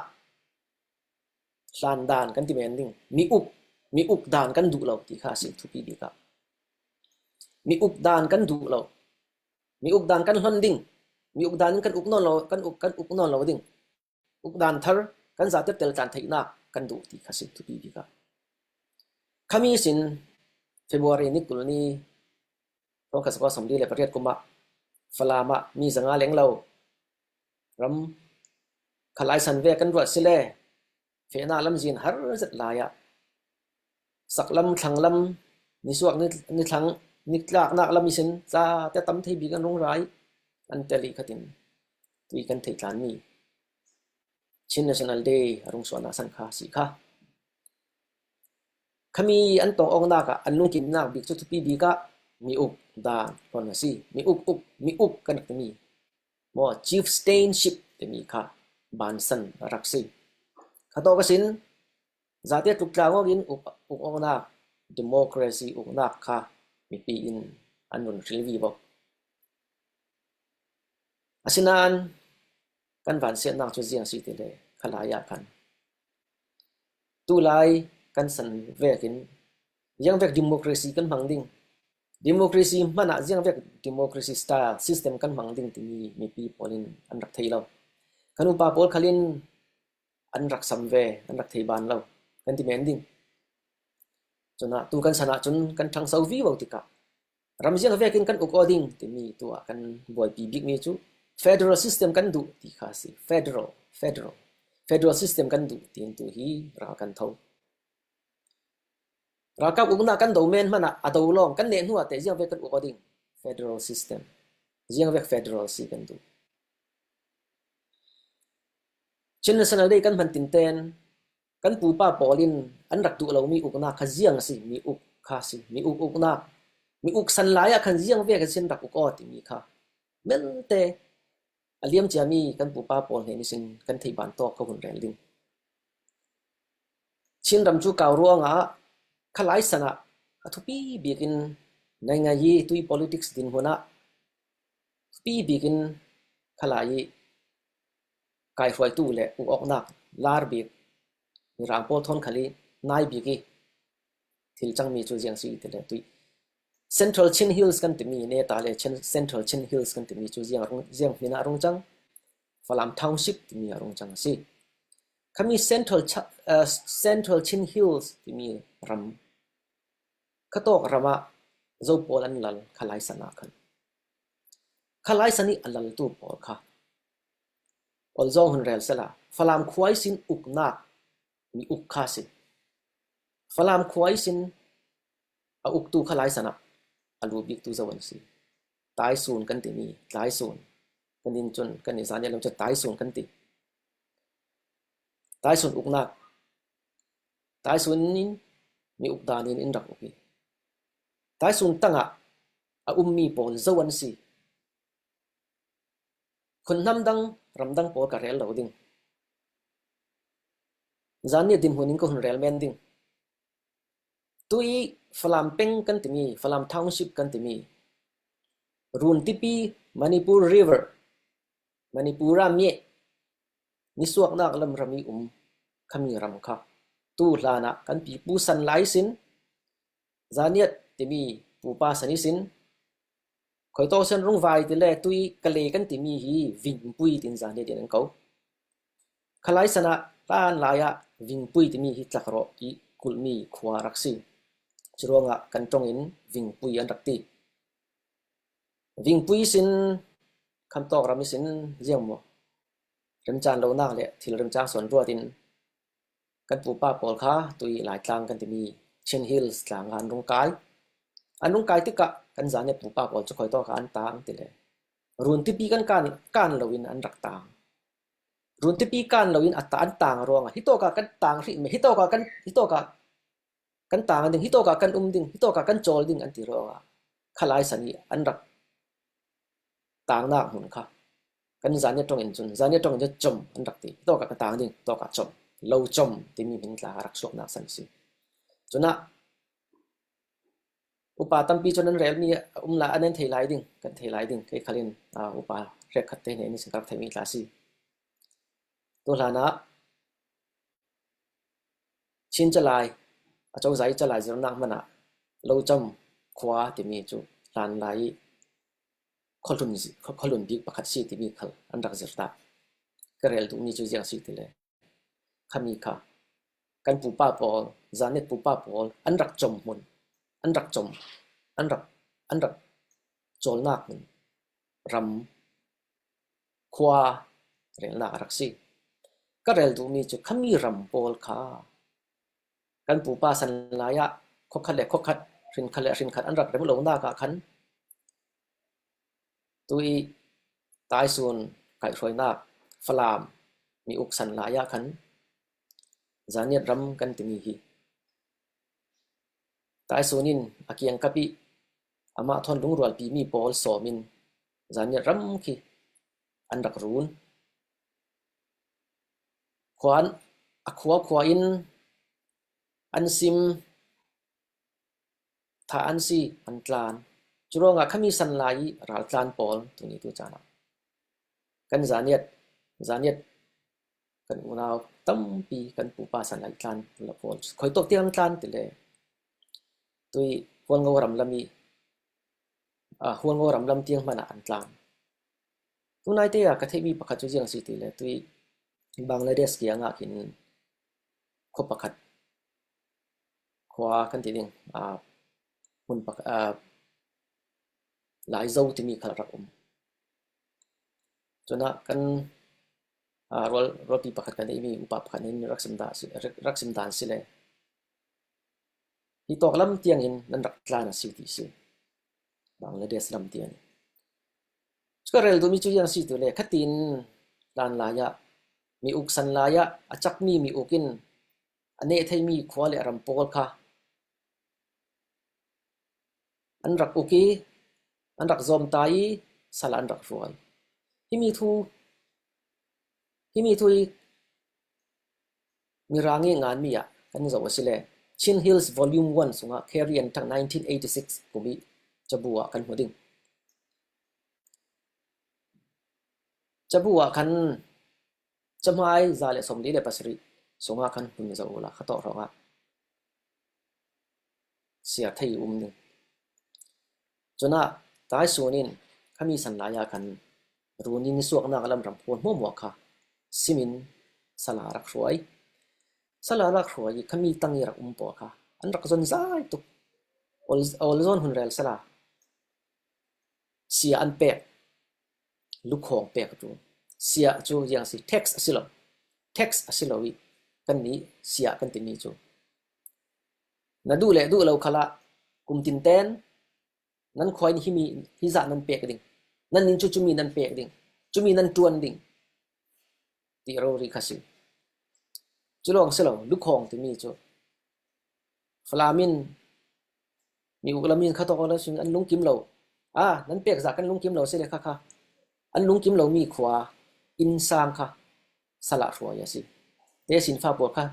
hlan dan kan ti men ding. Mi uk, mi uk dan kan duh lo ti kha a si thupi bik ah. Mi uk dan kan duh lo. Mi uk dan kan hlon ding. Mi uk dan in kan uk nawn lo, kan uk, kan uk nawn lo ding. Uk dan thar kan zate teltlan theihnak kan duh ti kha a si thupi bik ah. Khami sin February ni kul ni thawng khat zakua sawmli le pariat kum ah Falam ah mi zanga leng lo ram khalai san ve kan ruat si le fehnak lamzin har zet lai ah saklam, thlanglam, nisuak, ni, nithlang, nitlaknak lam ihsin zate tam thei bik an rung ra i an tel i khatin tui kan theih tlanmi Chin National Day a rung suahnak san kha si kha. Khami an tong awknak ah an lungkimnak bik cu thupi bik ah mi uk dan hlon a si. Mi uk, uk, mi uk kan rak timi maw, chieftainship timi kha bansan a rak si. Kha tawk a sin zate tluk tlang awk in uk, uk awknak, democracy uknak kha mipi in an run hril vivo. Asinain kan vansiatnak cu ziang si ti le khalai ah khan tulai kan san vekin ziang vek democracy kan hmang ding, democracy hmanah ziang vek democracy style system kan hmang ding timi mipi pawl in an rak thei lo. Kan upa pawl khalin an rak sam ve, an rak thei ban lo kan ti men ding. Cun ah tu kan san ah cun kan ṭhangso vivo tikah ram ziang vekin kan uk aw ding timi tu ah kan buaipi bikmi cu federal system kan duh ti kha a si. Federal, federal, federal system kan duh tiin tu hi ral kan tho. Ralkap uknak kan do men hmanah a do lawng kan neh hnu ah teh ziang vek kan uk aw ding. Federal system, ziang vek federal si kan duh. Chin National Day kan hman tinten kan pupa pawl in an rak duh lomi uknak kha ziang a si, mi uk kha a si, mi uk uknak, mi uk san lai ah khan ziang vek a sin rak uk aw timi kha melte a liam ciami kan pupa pawl hnen ihsin kan theih ban tawk ka hun rel ding. Chin ram cu kau ruangah khalai san ah a thupi bikin naingai i tui politics dinhmun ah thupi bikin khalai i kaihruaitu le uk awknak lar bik Mirang pawl thawn khal i nai bik i thil cangmi cu ziang si ti le tui Central Chin Hills kan timi, neta le Chin, Central Chin Hills kan timi cu ziang a rung, ziang hmin ah a rung cang, Falam Township timi a rung cang a si. Khami Central Cha-, uh, Central Chin Hills timi ram, khatawk ram ah zo pawl an lal khalai san ah khan. Khalai san i a laltu pawl kha olzawng hun rel sela Falam khua ihsin uknak mi uk kha a si. Falam khua ihsin a uktu khalai san ah a lu biktu zo an si. Taisun kan timi, Taisun. Kan inn cun kan i zan lo cu Taisun kan ti. Taisun uknak. Taisun in mi uk danin in rak uk hi. Taisun tangah a ummi pawl zo an si. Khun hnam dang, ram dang pawl ka rel lo ding. Zan ni a dinhmun in ka hun rel men ding. Tui Falam peng kan timi, Falam Township kan timi, Runtipi, Manipur River, Manipur a mieh, nisuaknak lam ram i um khami ram kha tu hlanah kan pipu san lai sin, Zaniat timi pupa san i sin, Khoito Sen Rung Vai ti le tui Kale kan timi hi Vingpui tin Zaniat in an ko. Khalai sanah hlan lai-ah Vingpui timi hi tlak rawh i kulhmi khua rak si. Curuangah kan ṭongin Vingpui an rak ti. Vingpui sin khamtawk ram i sin ziang maw? Remcan lonak le thil remcang sawn ruat in kan pupa pawl kha tui Laitlang kan timi Chin Hills tlang ah an rung kai. An rung kai tikah kan Zaniat pupa pawl cu Khoito kha an tang ti le Runtipi kan kan, kan loin an rak tang. Runtipi kan loin a ta-, an tang ruangah hitawkah kan tang hrih meh, hitawkah kan, hitawkah kan tang ding, hitawkah kan um ding, hitawkah kan cawl ding an ti ruangah khalai san i an rak tangnak hmun kha kan Zaniat ṭongin cun, Zaniat ṭongin cun com an rak ti. Hitawkah kan tang ding, hitawkah com, lo com timi hmin tla a rak suaknak san si. Cunah upa tampi cun an relmi a um lai, an en thei lai ding, kan thei lai ding. Kei khalin, aa, upa hrekkhat te hnen in sin ka rak theihmi tla si. Tu hlanah Chin calai, a cozai calai zirnak hmanah lo com khua timi cu hlan lai i khualun zi-, khua-, khualun bik pakhat si timi khal an rak zir ta. Ka rel duhmi cu ziang si ti le khami kha kan pupa pawl, Zaniat pupa pawl an rak com hmun, an rak com, an rak, an rak cawlnak hmun ram khua relnak a rak si. Ka rel duhmi cu khami ram pawl kha kan pupa san lai ah khuakhat le khuakhat, hrinkhat le hrinkhat an rak rem lonak ah khan tui Taisun kaihhruainak Falam mi uk san lai ah khan Zaniat ram kan timi hi. Taisun in a kiangkap i amah thawn lungrualpi mi pawl sawm in Zaniat ram khi an rak run. Khua an, a khua khua in an sim, thah an si, an tlan. Curuangah khami san lai i raltlan pawl tuni tu caan ah kan Zaniat, Zaniat kan unau tampi kan pupa san lai tlan la pawl. Khoito tiang an tlan ti le tui Hualngo ram lam i, aa, Hualngo ram lam tiang hmanah an tlan. Tunaite ah ka theihmi pakhat cu ziang si ti le tui Bangladesh kiangah khin khua pakhat, khua kan ti ding, aa, hmun pakhat, aa, Laizo timi khal rak um. Cunah kan, aa, rual, rualpi pakhat kan neihmi upa pakhat nih rak sim dan si, rak, rak sim dan si le hitawk lam tiangin nan rak tlan a si ti si. Bangladesh lam tiang. Cu ka rel duhmi cu ziang si tu le khatin hlan lai ah mi uk san lai ah a cakmi mi uk in a neh theimi khua le ram pawl kha an rak uk i an rak zawm ta i sal ah an rak hruai. Himi thu, himi thu i Mirang i nganmi ah kan zoh a si le Chin Hills Volume One sungah Carey and Tang nineteen eighty-six kum i cabu ah kan hmu ding. Cabu ah khan cahmai za le sawmli le pasarih sungah khan hun zoh uhla khatawk hrawngah siar thei um ding. Cunah Taisun in khami san lai ah khan run in suaknak lam ram pawl hmuahhmuah kha simin sal ah rak hruai. Sal ah rak hruai i khami tang i rak um pawl kha an rak zon zai tuk. Ol, ol zawn hun rel sal ah sia an pek, lukhawng pek a ṭul. Sia cu ziang si, tax a si lo. Tax a si lo i kannih sia kan timi cu na duh le duh lo khalah kum tinten nan khua in himi, hi zah nan pek ding, nan ning cu cumi nan pek ding, cumi nan ṭuan ding ti rori kha si. Cu lawng si lo, lukhawng timi cu Falam in, mi uk lam in kha tawk a la sin an lungkim lo. A, nan pek zah kan lungkim lo si le kha kha. An lungkim lo mi khua innsang kha salah hruai a si. Te sin fa pawl kha,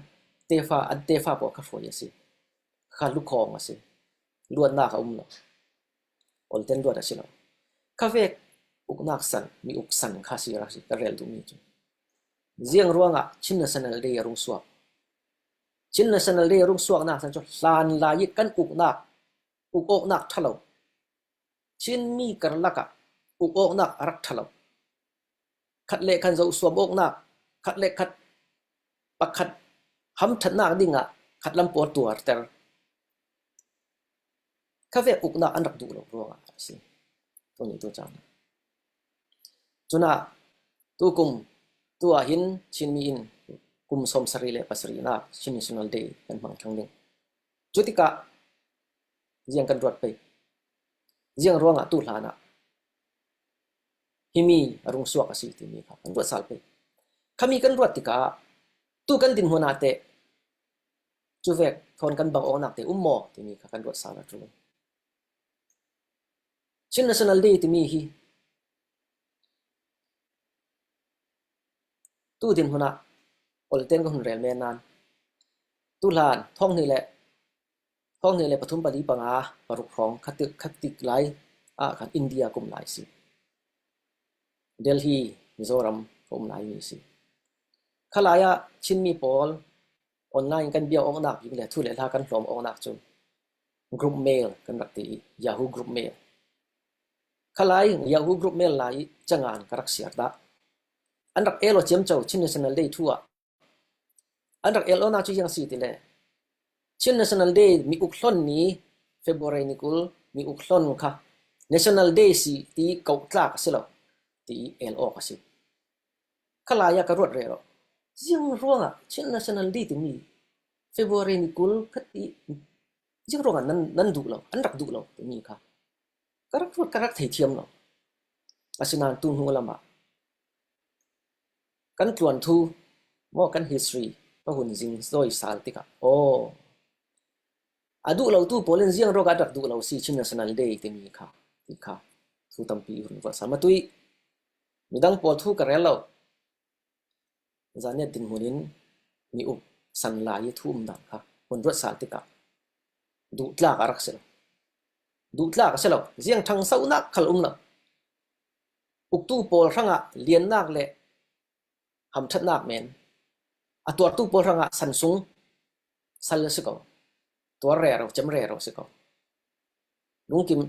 te fa, an te fa pawl kha hruai a si. Kha lukhawng a si. Luatnak a um lo. Olten luat a si lo. Kha vek uknak san, mi uk san kha si ra si ka rel duh mi cu. Ziang ruangah Chin National Day a rung suak. Chin National Day a rung suaknak san cu hlan lai ih kan uknak, uk awknak ṭha lo. Chinmi karlak ah uk awknak a rak ṭha lo. Khat le khat zohsuam awknak, khat le khat pakhat hamṭhatnak dingah khat lam pawl tuarter. Kha vek uknak an rak duh lo ruangah a si. Tuni tu caan. Cunah, tukum, tu ah hin Chinmi in kum sawmsarih le pasarihnak Chin National Day kan hmang thlang ding. Cutikah, ziang kan ruat pei. Ziang ruangah tu hlanah himi a rung suak a si timi kha kan ruat sal pei. Khami kan ruat tikah, tu kan dinhmun ah teh, cuvek thawn kan bang awknak te um maw timi kha kan ruat sal a ṭul. Chin National Day timi hi tu dinhmun ah Olten ka hun rel men nan, tu hlan thawng hnih le, thawng hnih le pathum pali panga paruk hrawng khatik, khatik lai ah khan India kum lai si. Delhi, Mizoram ka um lai mi si. Kha lai ah Chinmi pawl online kan bia awknak bik le thu le hla kan hlawm awknak cu group mail kan rak ti ih, Yahoo group mail. Kha lai Yahoo group mail lai ih cangan ka rak siar dah. An rak el aw ciamco Chin National Day thu ah. An rak el awknak cu ziang si tile, Chin National Day mi uk hlon ni, February ni kul mi uk hlon kha National Day si ti koh tlak a si lo ti el awk a si. Kha lai ah ka ruat rero. Ziang ruangah Chin National Day timi February ni kul kha ti ziang ruangah nan, nan duh lo, an rak duh lo timi kha ka rak ruat, ka rak thei thiam lo. Asinain tu hnu lamah kan tluanthu maw, kan history ka hun zing zawi sal tikah, aw, a duh lotu pawl in ziang ruangah a rak duh lo si Chin National Day timi kha, ti kha thu tampi hun ruat sal. Matuih midang pawl thu ka rel lo. Zanet dinhmun in mi uk san lai ih thu um dan kha hun ruat sal tikah duhtlak a rak si lo. Duhtlak a si lo. Ziang ṭhangsonak khal um lo. Uktu pawl hrangah liannak le hamṭhatnak men, a tuartu pawl hrangah san sung sal a si ko. Tuar rero, cem rero si ko. Lungkim,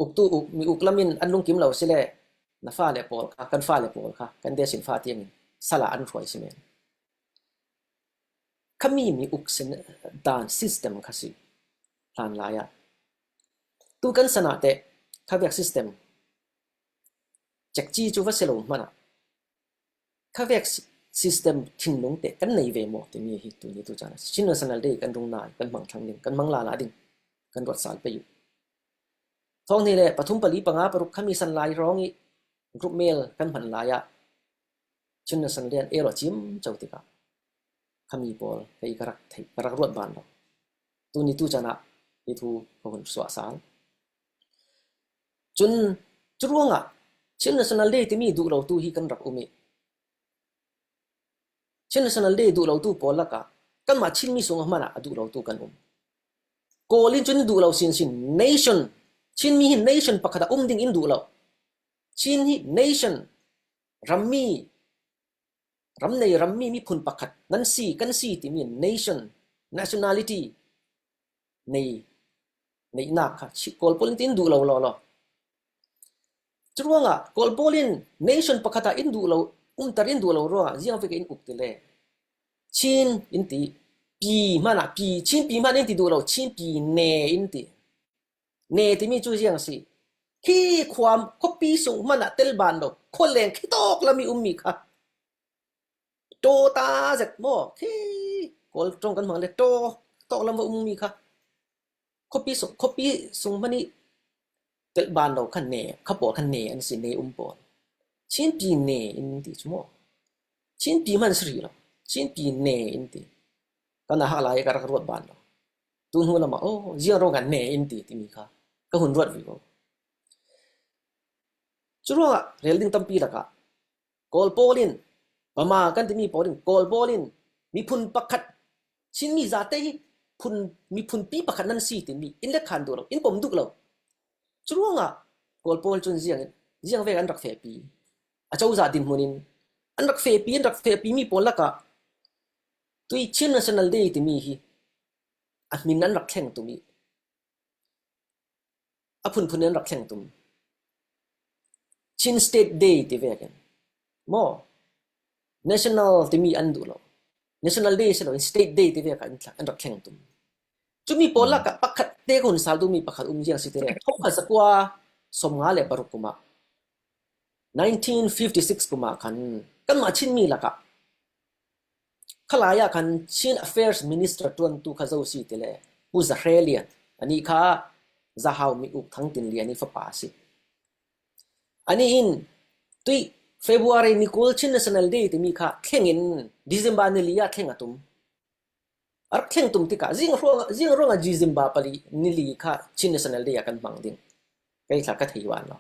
uktu uk, mi uk lam in an lungkim lo si le, na fale pawl kha, kan fale pawl kha, kan desin fa tiangin sal ah an hruai si men. Khami mi uk sin dan system kha si hlan lai ah. Tu kan san ah teh kha vek system cekci cu va si lo hmanah, kha vek si-, system thinlung teh kan nei ve maw timi hi tuni tu caan ah Chin National Day kan rung nai, kan hmang thlang ding, kan hmang lala ding kan ruat sal pei uh. Thawng hnih le pathum pali panga paruk khami san lai hrawng ih group mail kan hman lai ah Chin National Day an el aw ciamco tikah khami pawl kei ka rak theih, ka rak ruat ban lo. Tuni tu caan ah hi thu ka hun suah sal. Cun curuangah Chin National Day timi duh lotu hi kan rak um ih, Chin National Day duh lotu pawl lakah kanmah Chinmi sung a hmanah a duh lotu kan um. Kawl in cun duh lo sinsin, nation, Chinmi hi nation pakhat ah um ding in duh lo. Chin hi nation, rammi, ram nei, rammi miphun pakhat nan si, kan si timi nation, nationality nei, neihnak kha Kawl pawl in tin duh lo lawlaw. Curuangah Kawl pawl in nation pakhat ah in duh lo, umter in duh lo ruangah ziang vek in uk ti le, Chin in ti, pi hmanah pi, Chin pi hman in ti duh lo, Chin pi ne in ti. Ne timi cu ziang a si? Khi khuam khuapi sung hmanah tel ban lo, khualeng khitawk lam ih ummi kha, ṭaw ta zet maw? Khi Kawl ṭong kan hmang le ṭaw tawk lam va ummi kha, khuapi sung, khuapi sung hman ih telh ban lo kha ne, kha pawl kha ne an si, ne um pawl. Chinpi ne in ti cu maw? Chinpi hman si rih lo. Chinpi ne in ti. Kan a hak lai ka rak ruat ban lo. Tun hnu lamah, oh, ziang ruangah ne in ti, timi kha ka hun ruat vivo. Curuangah rel ding tampi lakah Kawl pawl in, Burma kan timi pawl in, Kawl pawl in miphun pakhat, Chinmi zate hi phun, miphunpi pakhat nan si timi in le khan duh lo, in pom duh lo. Curuangah Kawl pawl cun ziang, ziang vek an rak fehpi. A cozah dinhmun in an rak fehpi, an rak fehpi mi pawl lakah tui Chin National Day timi hi a hmin an rak thleng tum i, a phunphun in an rak thleng tum. Chin State Day ti vekin maw, National timi an duh lo. National Day si lo, State Day ti vek ah an rak thleng tum. Cumi pawl lakah pakhat te ka hun sal duhmi pakhat um ziang si ti le, thongkhat zakua sawmnga le paruk kumah, nineteen fifty six kumah khan kanmah Chinmi lakah khalai ah khan Chin Affairs Minister tuantu kha zo si ti le, Pu Za Hre Lian, anih kha Za Hau Mi Uk Thang Tin Lian i fapa a si. Anih in tui February ni kul Chin National Day timi kha thleng in December ni li ah thleng a tum. A rak thleng tum tikah ziang ruangah, ziang ruangah December pali ni li kha Chin National Day ah kan hmang ding, kei thla ka thei van lo.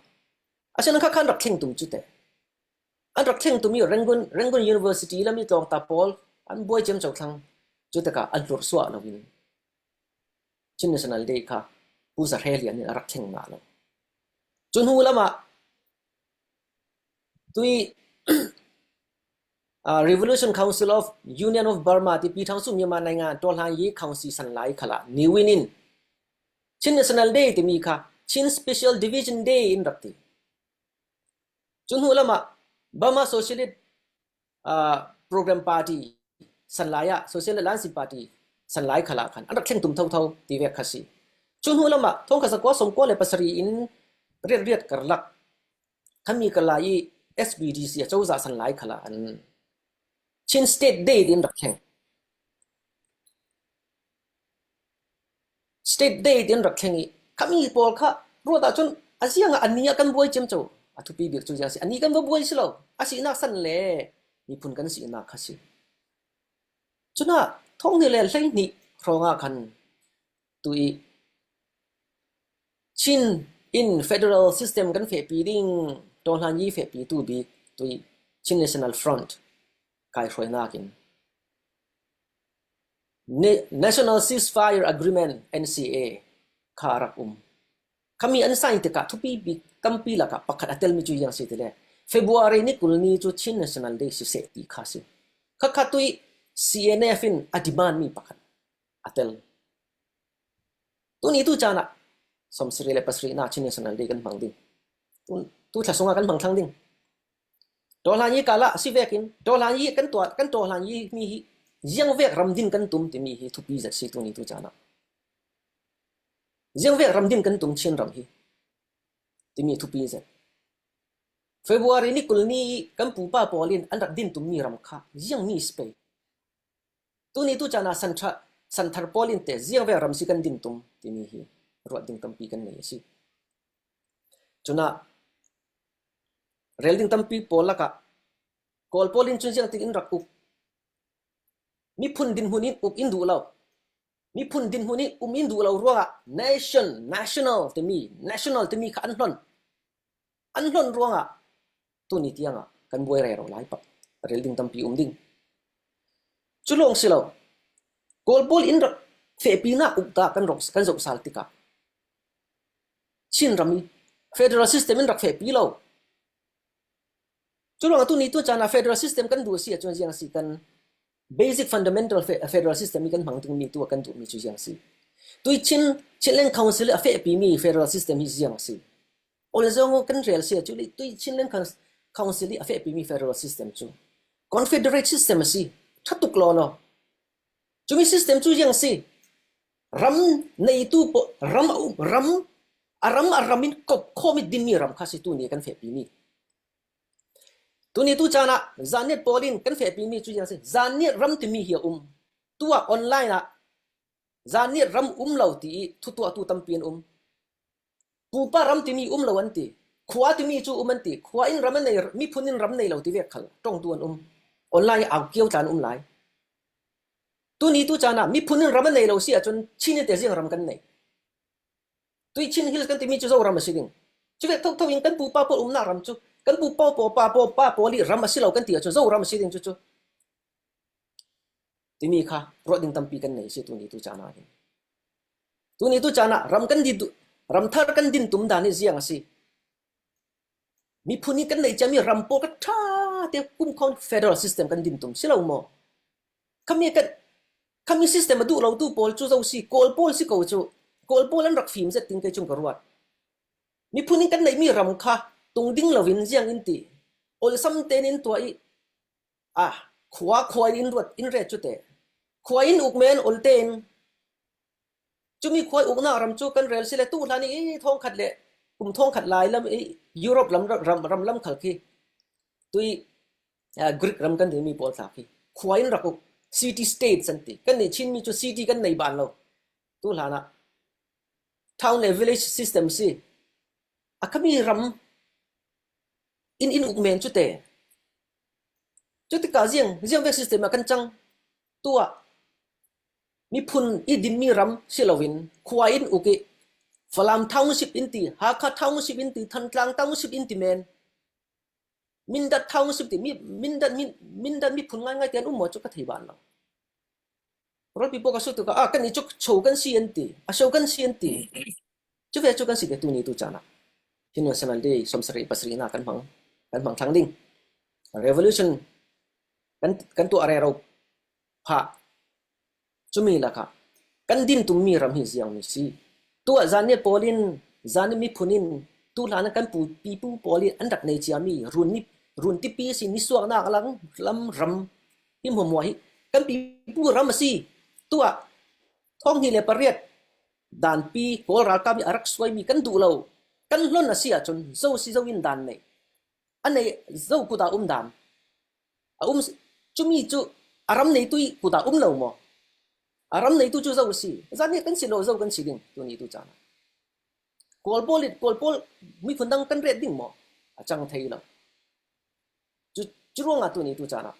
A sian kha khan rak thleng tum cu te. An rak thleng tum i Rangoon, Rangoon University lam i tlawngta pawl an buai ciamco thlang. Cu tikah an hlur suah lo in Chin National Day kha Pu Za Hre Lian in a rak thleng ngah lo. Cu hnu lamah tui, ah, Revolution Council of Union of Burma ti Pi Thang Su Myanmar naingan Tawhlan Yi Council San Lai khalah New Win in Chin National Day timi kha Chin Special Division Day in rak ti. Cu hnu lamah Burma Socialist, ah, Program Party San Lai ah, Socialist Alliance Party San Lai khalah khan an rak thleng tum thotho ti vek kha si. Cu hnu lamah thongkhat zakua sawmkua le pasarih in riat riat karlak khami ka lai i S B D C a cozah San Lai khalah an Chin State Day tin rak thleng. State Day tin rak thleng i khami pawl kha ruat ahcun a ziangah a ni ah kan buai ciamco. A thupi bik cu ziang si, a ni kan va buai si lo. A sinak san le miphun kan sinak kha si. Cunah thonghnih le hleihnih hrawngah khan tui Chin in federal system kan fehpi ding, Tawhlan Yi fehpi tu bik tui Chin National Front kaihruainak in National Ceasefire Agreement, N C A, kha a rak um. Khami an sign tikah thupi bik tampi lakah pakhat a telmi cu ziang si ti le, February ni kul ni cu Chin National Day si seh ti kha si. Khakha tui C N F in a demand mi pakhat a tel. Tuni tu caan ah sawmsarih le pasarihnak Chin National Day kan hmang ding. Tu, tu thla sungah kan hmang thlang ding. Tawhlan Yi kal ah si vekin, Tawhlan Yi kan tuah, kan Tawhlan Yi mi hi ziangvek ram din kan tum timi hi thupi zet si tuni tu caan ah. Ziangvek ram din kan tum Chin ram hi timi thupi zet. February ni kul ni kan pupa pawl in an rak din tummi ram kha ziangmi si pei. Tuni tu caan ah santhar, santhar pawl in te ziangvek ram si kan din tum timi hi ruat ding tampi kan nei a si. Cunah rel ding tampi pawl lakah Kawl pawl in cun ziangtik in rak uk. Miphun dinhmun in uk in duh lo. Miphun dinhmun in um in duh lo ruangah nation, national timi, national timi kha an hlon. An hlon ruangah tuni tiangah kan buai rero lai pak. Rel ding tampi um ding. Cu lawng si lo. Kawl pawl in rak fehpinak uk ta kan rawk, kan zoh sal tikah Chin ram i federal system in rak fehpi lo. Cu ruangah tuni tu caan ah federal system kan duh a si ahcun ziang a si, kan basic fundamental fe-, federal system i kan hmang dingmi tu a kan duhmi cu ziang a si. Tui Chin, Chinland Council a fehpimi federal system hi ziang a si. Olzong kan rel si ahcun tui Chinland Coun-, Council i a fehpimi federal system cu confederate system a si. Ṭha tuk law law. Cumi system cu ziang a si. Ram neitu paw-, ram a um, ram, a ram a ram in kop khawm i dinmi ram kha si tuni kan fehpimi. Tuni tu caan ah zanniat pawl in kan fehpimi cu ziang si. Zanniat ram timi hi a um. Tu ah online ah zanniat ram um lo ti i thutuahtu tampi an um. Pupa ram timi um lo an ti. Khua timi cu um an ti. Khua in ram an nei, miphun in ram nei lo ti vek khal ṭongtu an um. Online ah au kio tla an um lai. Tuni tu caan ah miphun in ram a nei lo si ahcun Chin in te ziang ram kan nei? Tui Chin Hills kan timi cu Zoram a si ding. Cuvek thotho in kan pupa pawl umnak ram cu, kan pupa pawl, pa pawl, pa pawl i ram a si lo kan ti ahcun Zoram a si ding cucu. Timi kha ruah ding tampi kan nei si tuni tu caan ah hin. Tuni tu caan ah ram kan din, ram thar kan din tum dan hi ziang a si? Miphun in kan neih ciami ram pawl kha ṭha te kumkhawm federal system kan din tum si lo maw? Khami kan, khami system a duh lotu pawl cu zo si, Kawl pawl si ko cu, Kawl pawl an rak fim zet ding kei cung ka ruat. Miphun in kan neihmi ram kha tung ding loin ziang in ti, olsam tein in tuah i, ah, khua khua in ruat in ret cu te. Khua in uk men ol tein, cumi khua uknak ram cu kan rel si le, tu hlan i thawngkhat le kum thawngkhat lai lam i Europe lam, ram, ram lam khal khi tui, ah, Greek ram kan timi pawl tla khi khua in rak uk, city states an ti. Kan nih Chinmi cu city kan nei ban lo. Tu hlan ah town le village system si. A khami ram in in uk men cu te. Cutikah ziang, ziang vek system ah kan cang. Tuah miphun i dinmi ram si loin khua in uk i Falam Township in ti, Hakha Township in ti, Thantlang Township in ti men. Mindat Township ti, mi, Mindat, min, Mindat miphun ngaingai tian um maw cu ka thei ban lo. Rualpi pawl ka sut tu ka, ah, kan i cuk cho kan si an ti, a so kan si an ti. Cu ve cu kan si ve tuni tu caan ah. Hi national day sawmsarih pasarih nak kan hmang, kan hmang thlang ding. Revolution kan, kan tuah rero phah. Cumi lakah kan din tummi ram hi ziangmi si. Tuah zanniat pawl in, zanniat miphun in, tu hlan kan pu, pipu pawl in an rak nei ciami run ni, run tipi si nisuaknak lam, lam ram hi hmuahhmuah hi kan pipu ram a si. Tuah thawng hnih le pariat danpi Kawl ralkap i a rak suaimi kan duh lo, kan hlon a si ahcun zo si zo in dan nei. A nei zo kut ah um dan a um si, cumi cu a ram neitu i kut ah um lo maw? A ram neitu cu zo a si. Zanniat kan si lo, zo kan si ding tuni tu caan ah. Kawl pawl i, Kawl pawl miphun dang kan ret ding maw? A cang thei lo. Cu, cu ruangah tuni tu caan ah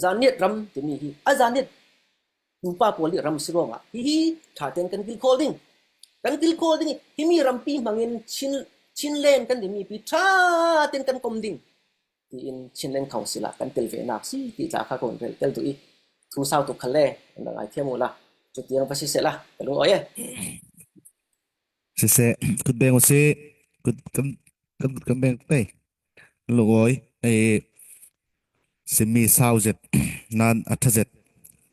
zanniat ram timi hi a zanniat pupa pawl i ram si ruangah hihi ṭha tein kan kilkhawl ding. Kan kilkhawl ding i himi rampi hmangin Chin, Chinland kan timi pi ṭha tein kan kom ding, tiin Chinland Council ah kan tel ve nak si ti tla kha ka hun rel tel tu i thu sau tuk khalle, kan rak ngaithiam uhla. Cutiang va siseh la, ka lungawi e. Siseh, kut beng uh si, kut kan, kan kut kan beng pei. Lungawi, e, simi sau zet, nan a ṭha zet,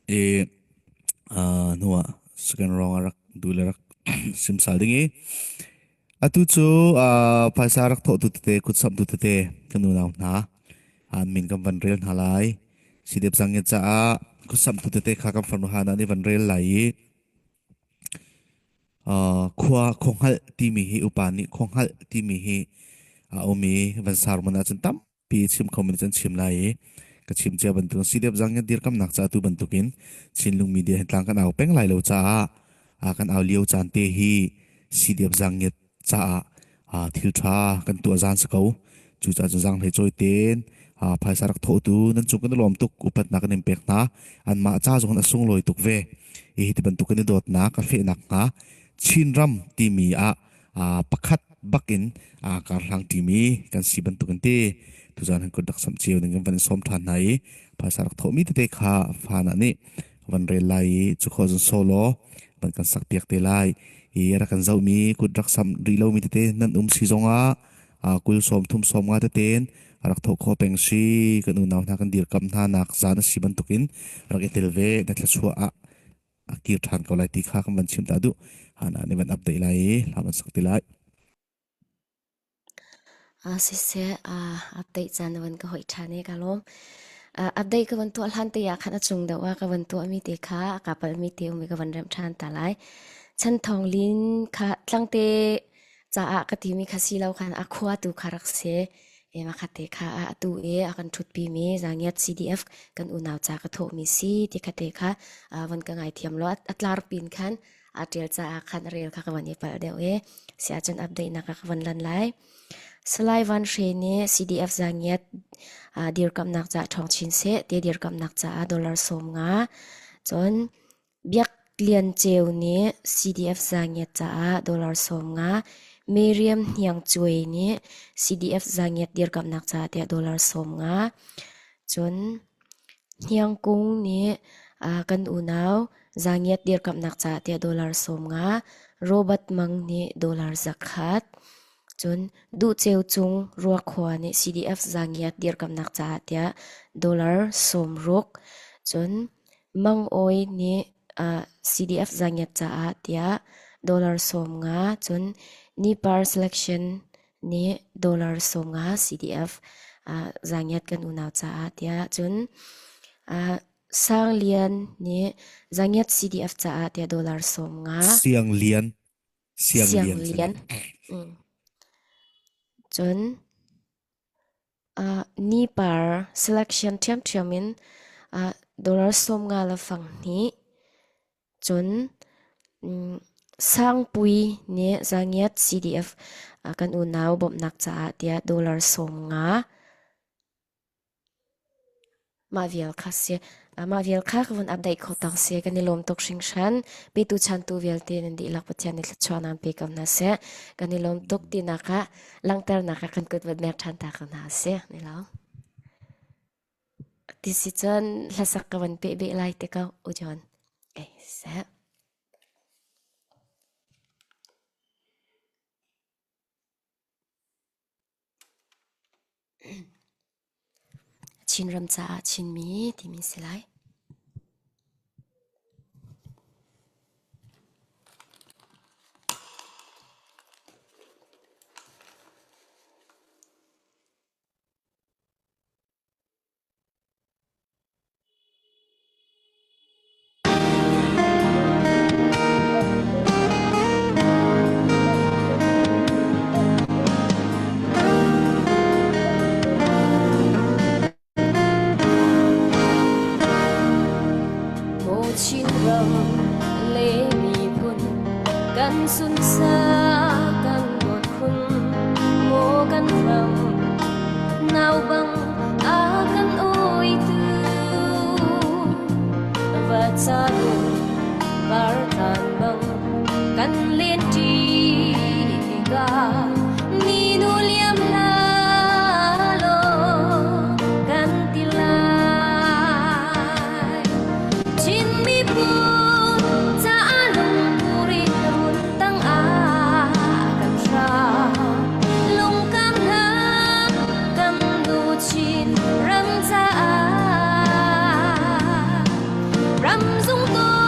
e, a, hnuah second round a rak duh le rak sim sal ding i. Atu cu, a, phaisa rak thawhtu tete, kut samhtu tete, kan unau hna, an min kan van rel hna lai. Sidep Zang Ngiat caah kut samhtu tete kha kan farnu hna nih van rel lai i, aa, khua khuahngalh timi hi upa nih khuahngalh timi hi a um i van sermon ahcun tampi chim kho min cun chim lai i ka chim cia bantuk Sidep Zang Ngiat dirkamnak caah tu bantukin Chinlung Media hi tlang kan au peng lai lo caah, aa, kan au lio caan te hi Sidep Zang Ngiat caah, aa, thil ṭha kan tuah zan si ko. Cucaah cun zaanghlei cawi tein, aa, phaisa rak thawhtu nan cung kan i lawm tuk, upatnak kan in pek hna. Anmah ca zong hin a sunglawi tuk ve. I hiti bantuk kan i dawtnak, kan fehnak hnga Chinram timi ah, aa, pakhat bakin, aa, karhlang timi kan si bantuk in ti. Tuzan hin kut rak samh cio ning kan van in sawm ṭhan hna i phaisa rak thawhmi tete kha fan ah nih van rel lai i cu khawh zong solo van kan sak piak te lai. I a rak kan zohmi kut rak samh rih lomi tete nan um si zongah, aa, kul sawm thum sawm nga tete in a rak thawh khawh peng si. Kan unau hna kan dirkamh hna nak zan a si bantukin rak i tel ve, na thluachuah ah a kir ṭhan ko lai ti kha kan van chim ta duh. Hana nih van update lai i hla van sak te lai. Aa, siseh, aa, update caan na van ka hoih ṭhan i ka lawm. Aa, update ka van tuah hlan te ah khan a cung deuh ah ka van tuahmi te kha, a ka palmi te um i ka van remh ṭhan ta lai. Chan Thawng Lin kha tlangte caah ka timi kha si lo khan a khua tu kha rak si. E, mah kha te kha a, atu e a kan ṭhutpi mi Zangiat C D F kan unau ca ka thawhmi si ti kha te kha, aa, van ka ngaithiam lo. A, a tlar pin khan a ṭial caah khan a rel kha ka van i palh deuh e. Si ahcun update nak ah ka van lan lai. Salai Van Hre nih C D F za ngiat, aa, dirkamhnak caah ṭhawng chin seh, tiah dirkamhnak caah dollar sawm nga. Cun Biak Lian Ceu nih C D F za ngiat caah dollar sawm nga. Miriam Hniang Cuai nih C D F za ngiat dirkamhnak caah tiah dollar sawm nga. Cun Hniang Kung nih, aa, kan unau za ngiat dirkamhnak caah tiah dollar sawm nga. Robert Mang nih dollar za khat. Cun Duh Ceu Cung Ruak Khua nih C D F za ngiat dirkamhnak caah tiah dollar sawm ruk. Cun Mang Awi nih, aa, C D F za ngiat caah tiah dollar sawm nga. Cun Nipar Selection nih dollar sawm nga C D F, aa, za ngiat kan unau caah tiah. Cun, aa, Sang Lian nih za ngiat C D F caah tiah dollar sawm nga. Siang Lian. Siang Siang Lian. Lian. Mm. Cun, aa, Nipar Selection ṭhiamṭhiam in, aa, dollar sawm nga le fang hnih. Cun, mm, Sang Pui nih za ngiat C D F, aa, kan unau bawmhnak caah tiah dollar sawm nga. Mah vial kha si. Aa, mah vial kha ka vun update khawh tang si. Kan i lawm tuk hringhran. Petu chantu vialte nan dihlak Pathian nih thluachuahnak pe ko hna seh. Kan i lawm tuk tinak ah, langhternak ah kan kut va mek ṭhan ta ko hna seh. Ni lo. Ti si cun hlasak ka van peh beh lai te ko, U John. Ei, seh. Chinram caah Chinmi timi si lai. Maw Chinram le miphun kan sunsa kan hun maw kan ram naubang a kan oitu, va ca dum par tan bang kan len ti tikah minu liam hlah law kan ti lai. Chin miphun caah lungput in run tangah kan hra. Lungkam hna kan nu Chin ram caah ram zung taw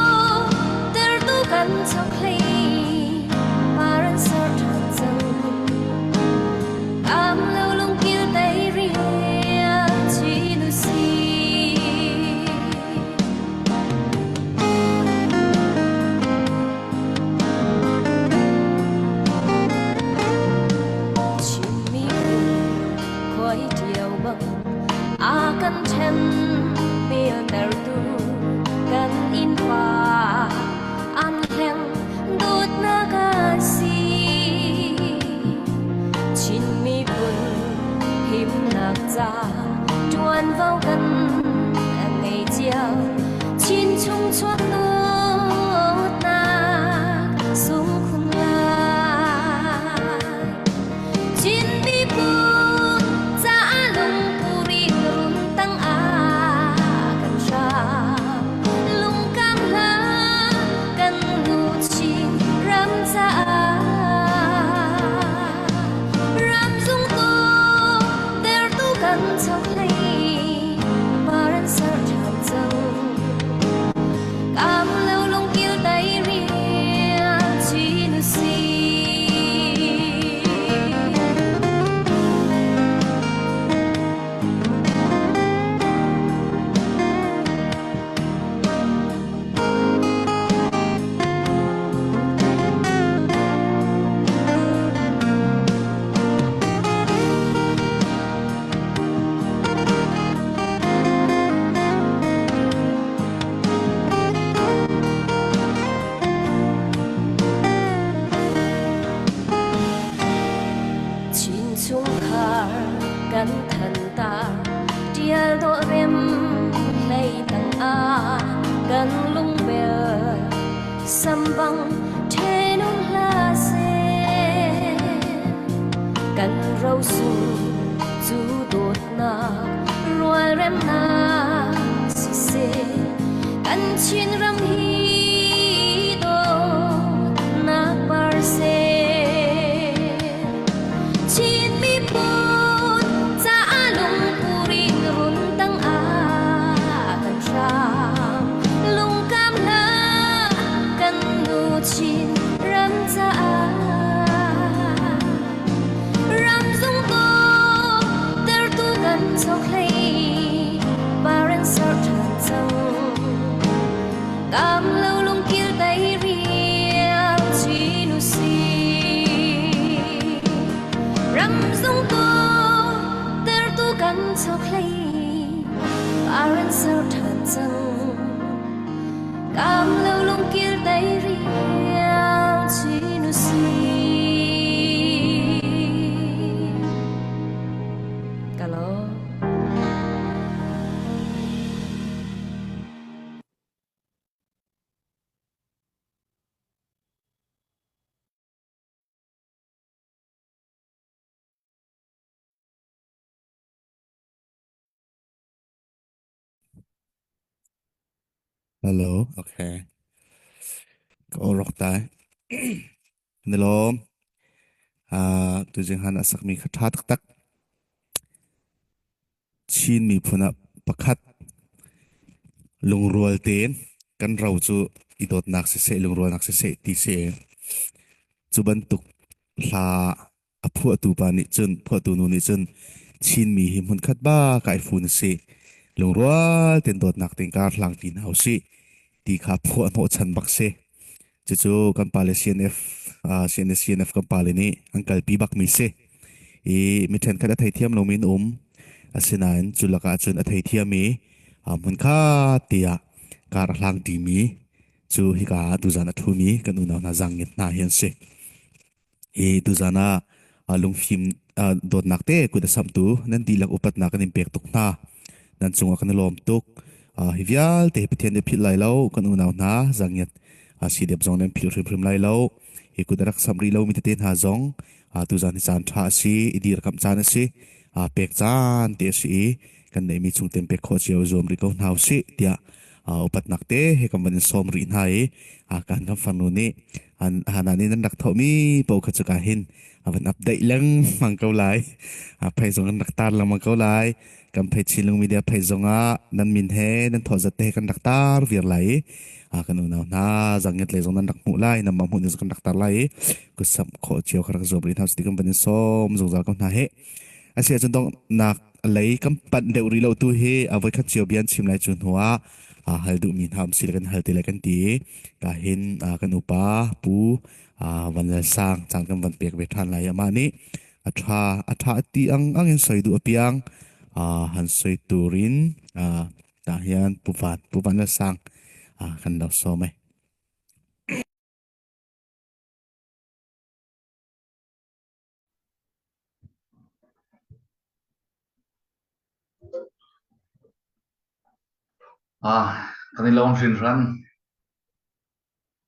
Kan lungbel sambang ṭhen um hlah seh, kan rosung cu dawtnak rualremnak siseh, kan Chinram hi dawtnak par seh. Chin miphun caah lungput in run tangah kan hram. Lungkam hlah kan nu Chin ram caah. Ram zung dawtertu kan chawk hlei, parent ser ṭhan cang. Kam lo lungkil tei riang Chin usih. Ram zung dawtertu kan chawk hlei, parent ser ṭhan cang. Kam lo lungkil tei riang Chin usih. Ka lawm. Hello, okay. Ka awlok tai. Ni lawm. Ah, tuzing han a sakmi kha ṭha taktak. Chin miphun ah pakhat lungrual tein kan ro cu i dawtnak siseh, lungrualnak siseh ti si. Cu bantuk hla a phuahtu pa nih cun, phuahtu nu nih cun, Chinmi hi hmunkhat bak ah i fun a si. Lungrual tein dawtnak tein kar hlang ti hna usih ti kha phuah hnawh chan bak si. Cucu kan pa le C N F, aa, C N S, C N F kan pa le nih an kalpi bakmi si. I mi ṭhenkhat a theithiam lomi an um. Asinain cu lakah cun a theithiam i, aa, hmunkhat te ah kar a hlang ṭimi cu hika tuzan a ṭhumi kan unau hna Zangngit hna hi an si. I tuzan ah, aa, lungfim, aa, dawtnak te kut a samhtu nan dihlak upatnak kan in pek tuk hna. Nan cungah kan i lawm tuk. Aa, hi vialte hi Pathian nih philh lai lo, kan unau hna Zangngit, aa, C D F zong nan philh hrimhrim lai lo. Hi kut a rak samh rih lomi tete hna zong, aa, tuzan hi caan ṭha a si, i dirkamh caan a si, aa, pek caan te a si i kan neihmi chung tein pek khawh cio zuam rih ko hna usih, tiah, aa, upatnak te he kan van in sawm rih hna i, aa, kan kan farnu nih, an, hana nih nan rak thawhmi paoh kha cu ka hin, a van update lengmang ko lai. Aa, phei zong kan rak tar lengmang ko lai. Kan phei Chinlung Media phei zongah nan min he nan thawh zat te he kan rak tar viar lai i, aa, kan unau hna Zangngit le zong nan rak hmuh lai, nanmah hmuh nih zong kan rak tar lai i, kut samh khawh cio kha rak zuam rih hna usih ti kan van in sawm zungzal ko hna he. A si ahcun donghnak lei kan panh deuh rih lo tu hi, a voikhat cio bia an chim lai cu hnu ah, aa, hal duhmi hna um si le kan hal te lai kan ti. Ka hin, aa, kan upa, Pu, aa, Van Lal Sang caan kan van pek ve ṭhan lai. Amah nih a ṭha, a ṭha a ti ang ang in soi duh a piang, aa, han soi turin, aa, tah hian Pu Van, Pu Van Lal Sang, aa, kan lo sawm ai. Ah, kan i lawm hrinhran.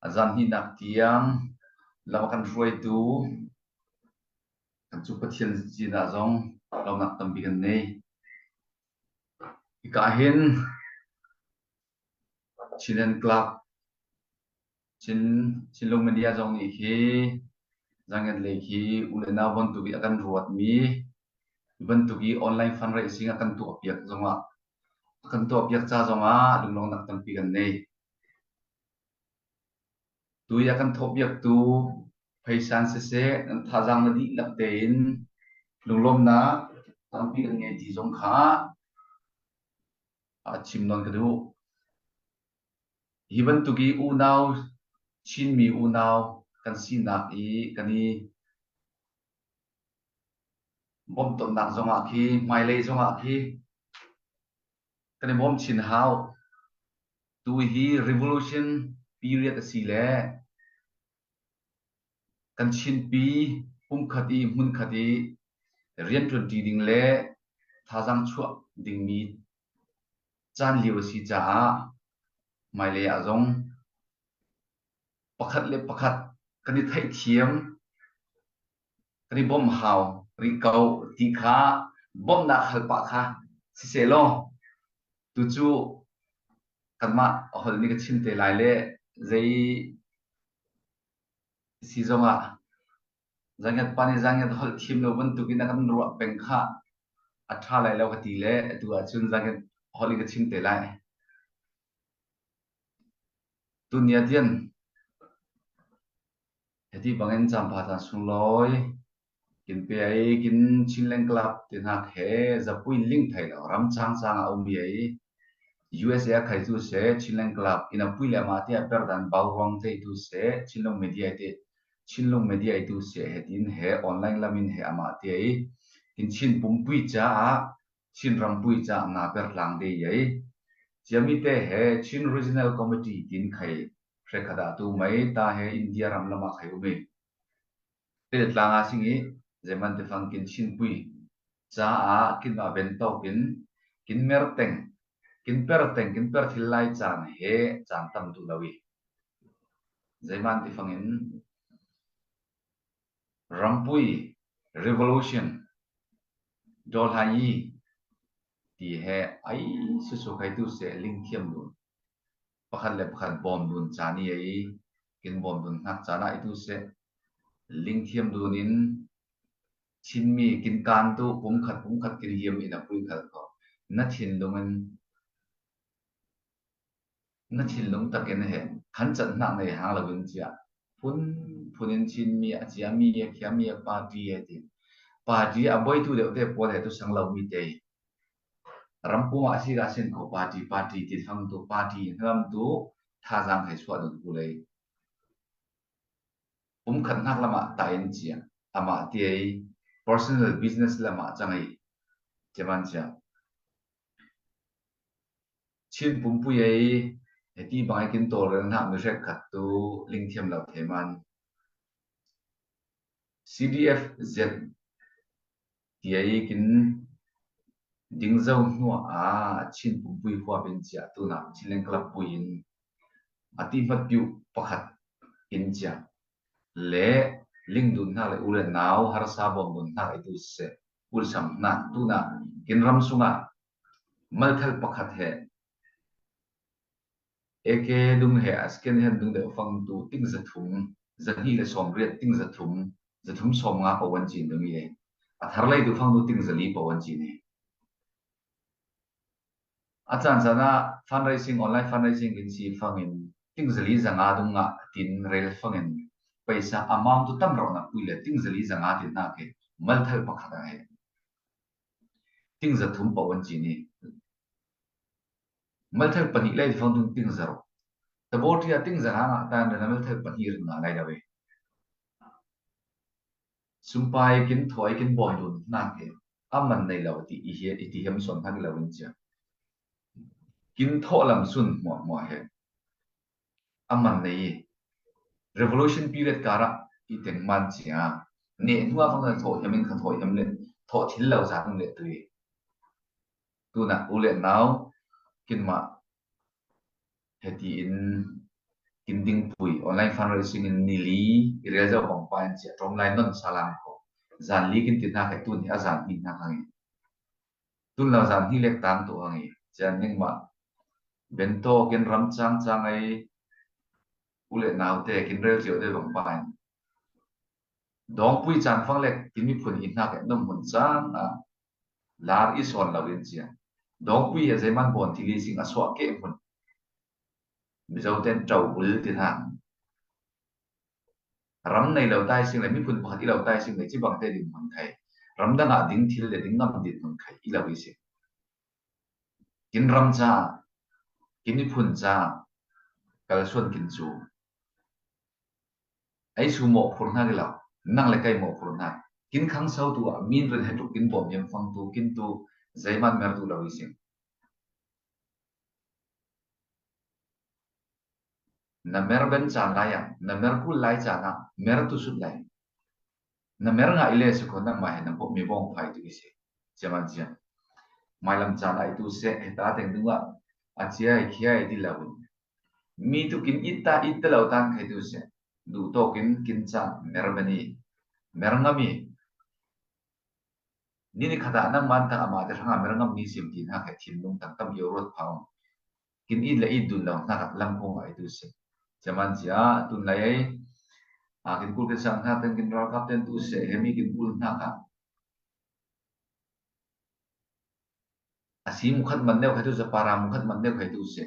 A zan hnihnak tiang lam a kan hruaitu kan cu Pathian sinah zong lawmhnak tampi kan nei. Hika hin Chin and Club, Chin, Chinlung Media zong nih khi Zangngit lei khi u le nau bantuk i a kan ruatmi, bantuk i online fundraising a kan tuahpiak zongah, a kan tuahpiak ca zongah lunglawmhnak tampi kan nei. Tui a kan thawhpiaktu pheisa in siseh, nan thazaang na dihlak tein lunglawmhnak tampi kan ngei ti zong kha a chim nawn ka duh. Hi bantuk i unau, Chinmi unau kan sinak i kan i bawmhtonnak zongah khi, hmailei zongah khi kan i bawm chin hau. Tui hi revolution period a si le kan Chinpi pumkhat i hmunkhat i rianṭuanṭi ding le thazaang chuah dingmi caan lio a si caah Hmailei ah zong pakhat le pakhat kan i theihthiam, kan i bawmhau rih ko ti kha, bawmhna khalpah kha siseh law, tu cu kanmah holh nih ka chimte lai le zei si zongah Zangiat pa nih Zangiat holh thiam lo bantukin a kan ruah peng kha a ṭha lai lo ka ti le, tu ahcun Zangiat holh nih ka chimte lai. Tuni a tian heti bangin Caampha Caan sunglawi kin pe i, kin Chinland Club ti hnak he zapui ling thei lo ram cang cang a um i, U S A a khaitu seh Chinland Club in a pui le amah te a per dan bauruang theitu seh Chinlung Media te, Chinlung Media i tu seh he tin he online lam in he amah te i kin Chin pumpui caah Chin rampui caah na per tlang te i, ciami te he Chin Regional Committee tin khai hrekkhat ah tu mai ta he India ram lam ah khai um i, Tel tlang a sing i, zeihmanh tifang kin Chinpui caah kin va ben tawk in, kin mer teng, kin per teng, kin per thil lai caan he caan tam duh lo i, zeihmanh tifang in rampui, revolution, dawlhai i ti he ai susu khaitu seh ling thiam duh pakhat le pakhat bawm dun caan i, kin bawm dun hnak caan ah i tu seh ling thiam dun in Chinmi kin kan tu pumkhat pumkhat kin liam in a pui khal ko. Na thinlung in, na thinlung takin he khan cat hnak nei hang lo in cia phun phun in Chinmi a ciami a khiami a party he ti, party a boitu deuh te pawl he tu sang lo mi te rampum ah si ka sin ko party, party ti fang tu, party hlam tu thazaang hei suah dun ku lei. Pumkhat hnak lamah ta in cia, amah ti ei, personal business lamah cang ei, cia man cia. Chin pumpui ei, heti bang ei kin tawlrel hnak mi hrekkhat tu ling thiam lo thei man. C D F Z ti ei kin ding zo hnuah a Chin pumpui huap in cia tunah Chinland Club pui in a ti hmat piu pakhat in cia le ling dun hnak le u le nau harsa bawm dun hnak i tu seh, pulsam hnak tunah kin ram sungah malthal pakhat he A K dung he a second hand dung deuh fang tu ting zathum, zahnih le sawmriat ting zathum, zathum sawmnga paoh an cin dung i, a thar lei tu fang tu ting zali paoh an cin i. A caan caan ah fundraising, online fundraising kin si fangin ting zali zanga dung ah tin rel fangin paisa amount tu tam rau nak pui le ting zali zanga tin hnak he malthal pakhat ah he ting zathum paoh an cin i. Malthal pahnih lei fang tung ting zaruk. Tabawti a ting zanga ngah tan le na malthal pahnih rin ngah lai lo ve. Sumpai kin thawi kin bawm dun hnak he a man nei lo ti i hi, i ti hiam sawn hnak lo in cia. Kin thawh lam sun hmuahhmuah he a man nei i, revolution period kar ah i teng man cia neh hnu ah fang thawh hiam in kha thawh hiam le thawh thil lo zat um le tu i. Tunah u le nau kinmah heti in kin dingpui online fundraising in nili i rel zo bangpa in cia ṭawm lai non salam ko. Zan li kin ti hnak he tun hi a zan hnih hnak hang i. Tun lo zan hnih lek tang tu hang i. Cian ningmah bento kin ram cang cang ei u le nau te kin rel cio deuh bangpa in. Dawngpui caan fang le kin miphun i hnak he nom hmun cang ah lar i sawn lo in cia. Dawngpui he zeiman bawn thil i sing a suah keh hmun. Mizo ten ṭau ul ti hna. Ram nei lo tai sing le miphun pakhat i lo tai sing le cibang te dinhmun khai. Ram dang ah ding thil le ding ngam dinhmun khai i lo i sing. Kin ram caah, kin i phun caah kalsuan kin cu. Ei su mawhphurh hna i lo, nang le kei mawhphurh hna. Kin khangso tu ah min rin he tluk kin bawm hiam fang tu, kin tu zeiman mer tu lo i sing. Na mer ben caan lai ah, na mer kul lai caan ah, mer tu sut lai. Na mer ngah i le si kho nangmah he na mi bawngfai tu i si. Ciaman cia. Mailam caan ah i tu seh, he ta teng dungah a cia i khia i ti lo in. Mi tu kin it ta, it ta lo tan khai tu se. Duh tawkin kin ca mer mani, mer ngami. Ni ni khata nangman ta amah te hranga mer ngam ni sim ti hna kha thinlung tam tam i ruat phau. Kin it le it dun lo hna kha lam kong ai tu se. Ceman cia tun lai ai. A kin kul kin sang hna ten kin ralkap ten tu se. Hemi kin kul hna kha. A si mukhat man neu khai tu se, para mukhat man neu khai tu se.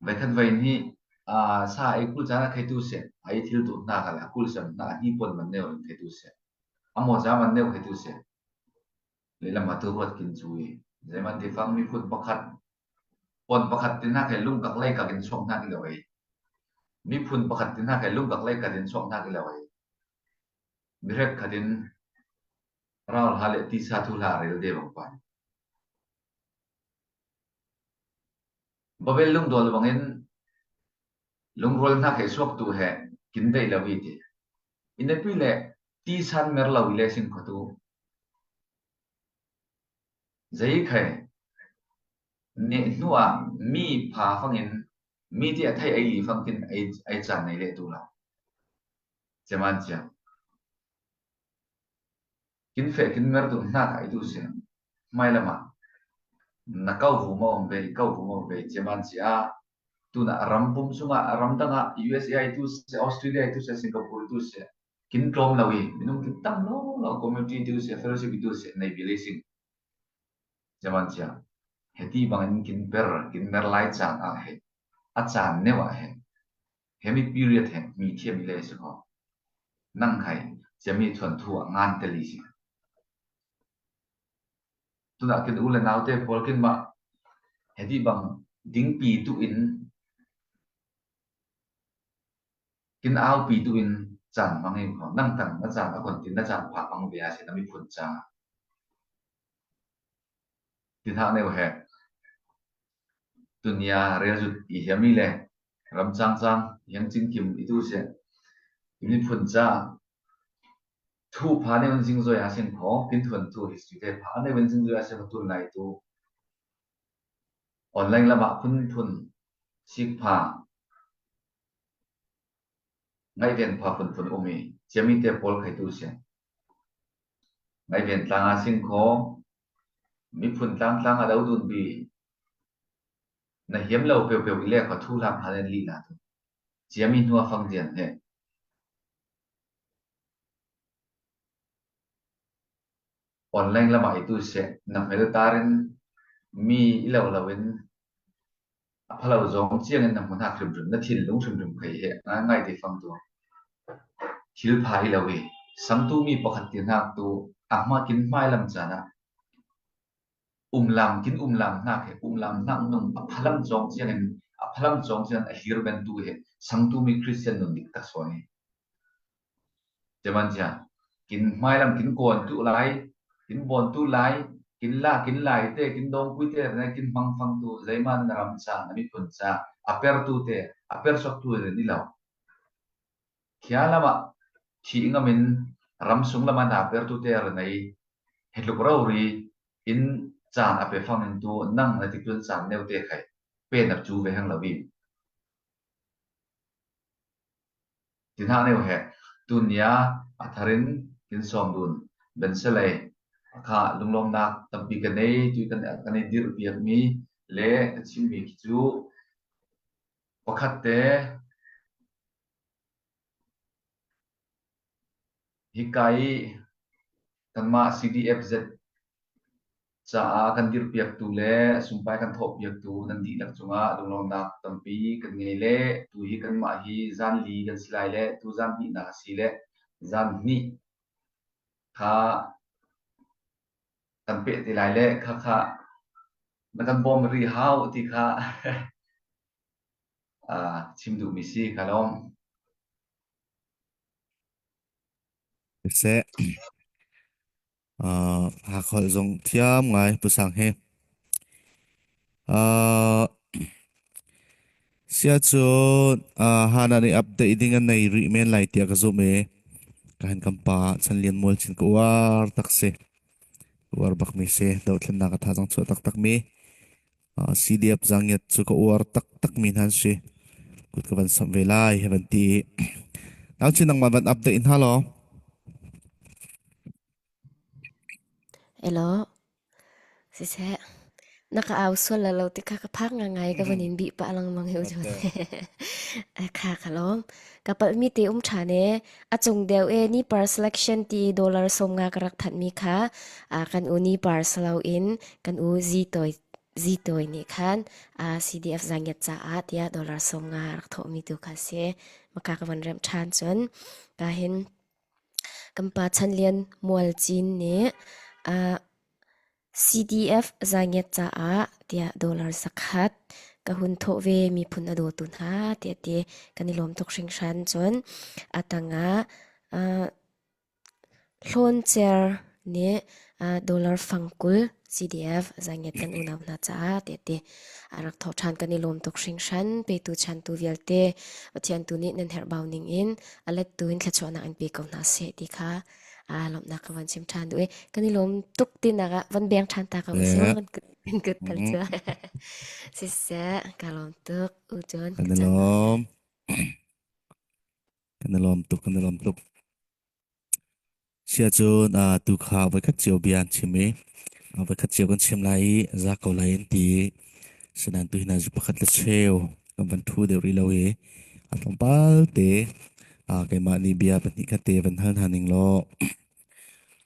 Vai khat vai ni, a, sa ei kul cana khai tu se, a ei thil tu hna kha le, a kul sam hna, a ni pon man neu khai tu se. A mo za man neu khai tu se. Le lam a tu ruat kin cu i. Zai man ti fang mi phun pakhat, pon pakhat ti hna khai lung kak lai kak in chuak hna ki lo ei. Mi phun pakhat ti hna khai lung kak lai kak in chuak hna ki lo ei. Mi hrek khat in rau hla le tisa thu hla rel de bang pan. Babel lungdawl bangin lungrual hna khe suak tu he kin dei lo i ti. Ina pi le tisan mer lo i le sin kho tu. Zei khai ne hnu a mi pha fangin mi ti a thei ei li fangkin ei, ei chan nei le tu lo. Ceman cia. Kin feh kin mer tu hna kha i tu se. Hmai lama. Na kau hu ma om ve, i kau hu ma om ve, ceman cia. Tuna a ram pum sunga, a ram danga, U S A i tu se, Australia i tu se, Singapore i tu se. Kin tlawm lo i, minung kin tam lo lo, community i tu se, fellowship i tu se, nei bi le sing. Ceman cia. Heti bangin kin per, kin mer lai caan ah he. A caan neu ah he. Hemi period he, mi thiam i le si kho. Nang khai, cia mi thuan thu ah ngan te li si. Tuna kin u le nau te pawl kin mah. Heti bang dingpi tu in kin aupi tu in caan hmang i kho. Nang tang na caan a kon tin na caan pha hmang ve a si na miphun ca. Ti hna neu he. Tunia rel zut i hiam i le. Ram cang cang, hiam cing kim i tu se. I miphun ca. Thu pha neu in zing zoi a sin kho. Kin thuan thu history te pha neu in zing zoi a sin kho tun lai tu. Online lamah phunphun sik pha ngaihven pha phunphun um i ciami te pawl khai tu si. Ngaihven tlang a sing kho miphun tlang tlang a lo dun bi na hiam lo peuh peuh i le kho thu hlam hlan en lih la tu ciami hnu a fang zian he. Online lamah i tu seh, na hmel tarin mi i lo lo in a phalo zawng ciangin na hmun hak hrimhrim, na thinlung hrimhrim khai he, a ngai ti fang tu. Thil pha i lo i, sangtu mi pakhat ti hnak tu, a hma kin hmai lam caan ah, umlam, kin umlam hnak he, umlam hnak nung, a phalam cawng ciangin, a phalam cawng ciangin a hlir ben tu he, sangtu mi Christian nun dik tak suan hi. Ceman cia, kin hmailam, kin kawn tu lai, kin bawn tu lai, kin la, kin lai te, kin dawngpui te, kin hmangfang tu, zeiman na ram ca, na miphun ca, a per tu te, a per sok tu te ni lo. Khia lamah thih ngamin ramsung lamah na per tu te rinei, he tluk rori in caan a pe fangin tu nang na tikun caan neu te khai pe na cu ve hang lo i. Ti hna neu he, tunia a tharin kin sawm dun, ben se lei, a kha lunglawmnak tampi ka nei, tui kan, kan i dirh piak mi le ka chim mi khi cu pakhat te, hi kai kanmah C D F Z caah kan dirhpiaktu le sumpai kan thawhpiaktu nan dihlak cungah lunglawmnak tampi kan ngei le tu hi kanmah hi zan li kan si lai le tu zan hnihnak a si le zan hnih kha kan peh te lai le kha kha na kan bawm rih hau ti kha aa, chim duhmi si ka lawm. Seh. Aa, hakholh zong thiam ngai, Pu Sang he. Aa, sia cu, aa, hana nih update ding a nei rih men lai tiah ka zumh i ka han kan pa Chan Lian Mual chin ka uar tak si. Ka uar bak mi si, dohthlennak a tha zong chuah taktak mi. Ah, C D F Zangiat cu ka uar taktak mi hna an si. Kut ka van samh ve lai, he van ti. Nau chin nangmah van update hna law. Hello. Siseh. Na ka au sual la lo tikah ka phak ngaingai ka van in bih pah lengmang hi u John. Eh, kha ka lawm. Ka palh mi te um ṭhan e. A cung deuh e, ni par selection ti dollar sawm nga ka rak thanh mi kha. Ah, kan u ni par si lo in kan u zi tawi zi tawi nih khan, ah, C D F Zangiat caah tiah dollar sawm nga rak thawhmi tu kha si. Maka ka van remh ṭhan cun, ka hin kan pa Chan Lian Mual Cin nih, ah, C D F Zangiat caah tiah dollar zakhat ka hun thawh ve, miphun a dawtu hna tiah ti kan i lawm tuk hringhran cun, a tangah, ah, Hlawn Cer nih, ah, dollar fangkul C D F Zangiat kan unau hna caah tiah ti a rak thawh ṭhan kan i lawm tuk hringhran. Petu chantu vialte Pathian tu nih nan herh bau ning in a lettu in thluachuahnak in pe ko hna seh ti kha, ah, lawmhnak ka van chim ṭhan duh i kan i lawm tuk tinak ah van beng ṭhan ta ko seh, kan kut, kan kut tal cu. Siseh, ka lawm tuk, u John, kan i lawm. Kan i lawm tuk, kan i lawm tuk. Sia cun, aa, tu kha voikhat cio bia an chim i, aa, voikhat cio kan chim lai i, za ko lai an ti. Sinain tu hin aa, zu pakhat le cheu kan van ṭhu deuh rih lo i, a tlawmpal te, aa, keimah nih bia pahnih kha te van hal hna ning law.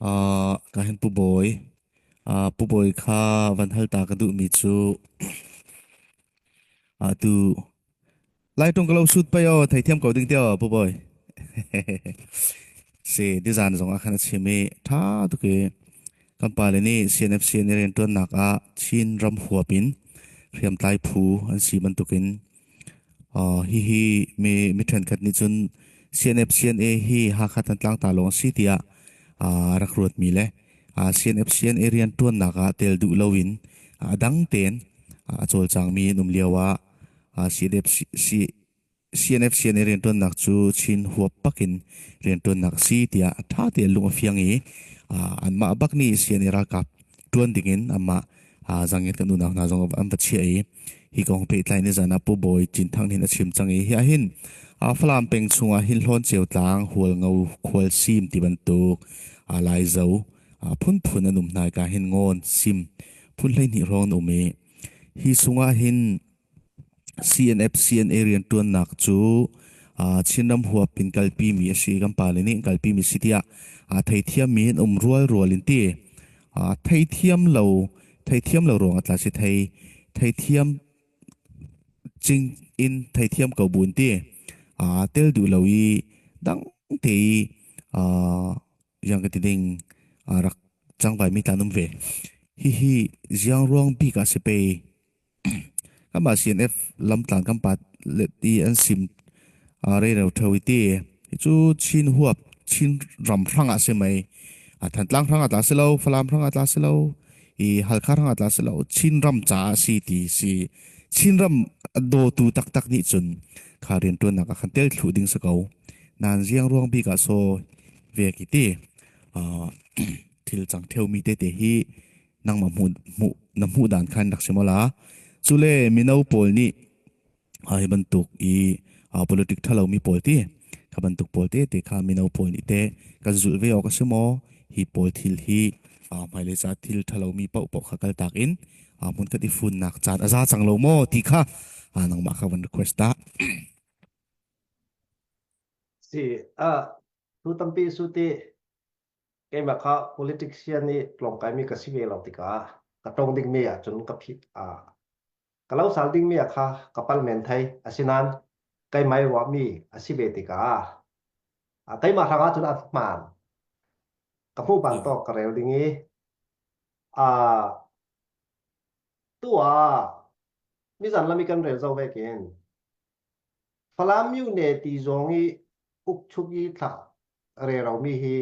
Aa, ka hin Pu Bawi, aa, Pu Bawi kha van hal ta ka duhmi cu, aa, tu Lai ṭung ka lo sut pei aw, theithiam ko ding tiah, Pu Bawi. Si, nizan zong ah khan a chim i, ṭha tuk i, kan pa le nih C N F C N A rianṭuannak ah Chin ram huap in hriamtlai phu an si bantukin, aa, hihi mi, mi ṭhenkhat nih cun C N F C N A hi Hakha Thantlang ta lawng a si tiah, aa, a rak ruatmi le, aa, C N F C N A rianṭuannak ah tel duh loin, aa, a dang tein, aa, a cawlcangmi an um lio ah, aa, C N F C, C, C N F C N A rianṭuannak cu Chin huap bakin rianṭuannak a si tiah a ṭha tein lung a fiang i, aa, anmah bak nih C N A ralkap ṭuan dingin amah, aa, Zangiat kan unau hna zong an va chiah i, hi kong pehtlai nizan ah Pu Bawi Cin Thang hin a chim cang i, hi ah hin, aa, Falam peng chungah hin Hlawn Ceu Tlang, Hualngo, Khualsim ti bantuk, aa, Laizo, aa, phunphun an um hna i, ka hin Ngawn, Sim, phun hleihnih hrawng an um i, hi sungah hin, C N F C N A rianṭuannak cu, aa, Chin ram huap in kalpimi a si, kan pa le nih in kalpimi a si tiah, aa, theithiammi an um rualrual in ti. Aa, theithiam lo, theithiam lo ruang a tla si, thei, theithiam cing in theithiam ko bu in ti. Aa, tel duh lo i dang te i, aa, ziang ka ti ding, aa, rak cangvaimi tla an um ve. Hihi ziang ruang bik ah si pei. Kanmah C N F lamtlan kan pa le i an sim, aa, rero ṭheu i ti. Hi cu Chin huap, Chin ram hrangah si mai. Aa, Thantlang hrangah tla si lo, Falam hrangah tla si lo, i Halkha hrangah tla si lo, Chin ram caah si ti si. Chin ram a dawtu taktak nih cun kha rianṭuannak ah khan tel thluh ding si ko. Nan ziang ruang bik ah so vek i ti. Aa, thil cang ṭheumi tete hi nangmah hmuh, hmuh, na hmuh dan khan rak si maw la. Cule mino pawl nih, aa, hi bantuk i, aa, politic ṭha lomi pawl ti, kha bantuk pawl tete kha mino pawl nih te kan zulh ve awk a si maw? Hi pawl thil hi, aa, hmailei ca thil ṭha lomi paohpaoh kha kaltak in, aa, hmunkhat i funnak caan a za cang lo maw ti kha, aa, nangmah kha van request ta. Si, aa, thu tampi sut i, keimah kha politician i tlawngkaimi ka si ve lo tikah ka ṭong dingmi ah cun ka phit, aa, ka lo sal dingmi ah kha ka palmen thei, asinain keimah i ruahmi a si ve tikah, aa, keimah hrangah cun a hmaan ka hmuh ban tawk ka rel ding i, aa, tu ah mizan lam i kan rel zo vekin Falam myone ti zong i ukchuk i thlah rero mi hi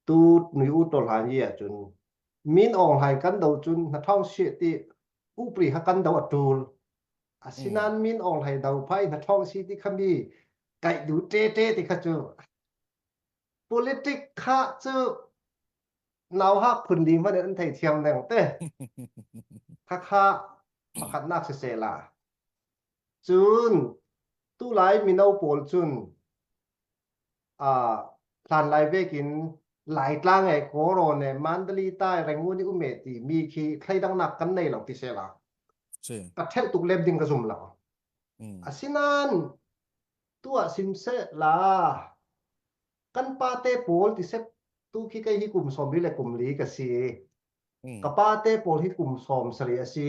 tu nui u tol han i ah cun Min Aung Hlaing kan do cun hnathawng si ti upri kha kan do a ṭul. Asinain Min Aung Hlaing do phai hnathawng si ti kha mi kaih duh ṭeṭe ti kha cu politic kha cu nauhak phun ding hmanh in an thei thiam deng te. Khakha pakhatnak siseh la. Cun tulai mino pawl cun aa, hlanlai vekin Laitlang e, Kawlrawn e, Mandalay tai, Rangoon i um e timi khi thleidangnak kan nei lo ti sehla. Ka ṭhelh tuk lem ding ka zum lo. Asinain tuah sim sehla kan pate pawl ti seh, tu khi kei hi kum sawmli le kum li ka si. Ka pate pawl hi kum sawmsarih a si.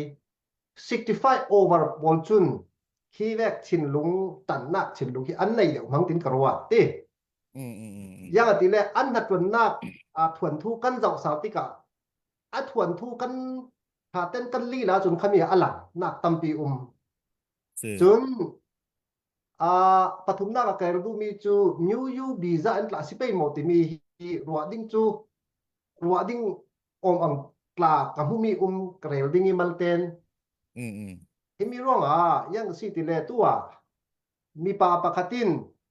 Sixty-five over pawl cun khi vek thinlung, tannak thinlung hi an nei deuh hmang tin ka ruat ti. Ziangahtile an hnaṭuannak a thuanthu kan zohsal tikah a thuanthu kan ṭhaten kan lila cun khami a lannak tampi um. Cun aa, pathumnak a ka rel duhmi cu Myu Yu biza in tla a si pei maw timi hi ruah ding cu, ruah ding awm ang tla ka hmuhmi um ka rel ding i malten. Himi ruangah ziang si tile tuah mipa pakhat in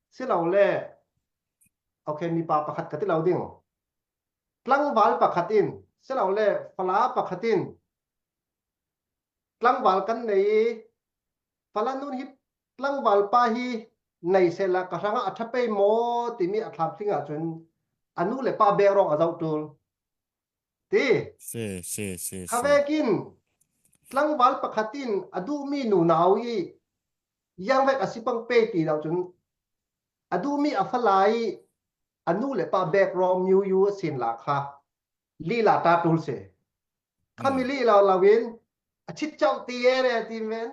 si lo le, okay, mipa pakhat ka ti lo ding. Tlangval pakhat in si lo le, fala pakhat in tlangval kan nei i, fala nun hi tlangval pa hi nei sehla ka hrangah a ṭha pei maw timi a thlantling ahcun a nu le pa background a zoh ṭul ti. Kha vekin tlangval pakhat in a duhmi nunau i ziang vek a si pang pei ti lo cun a duhmi a fala i a nu le pa background Myu Yu a sin la kha lila ta ṭul si. Khami lih lo loin a chit cauh ti e re ti men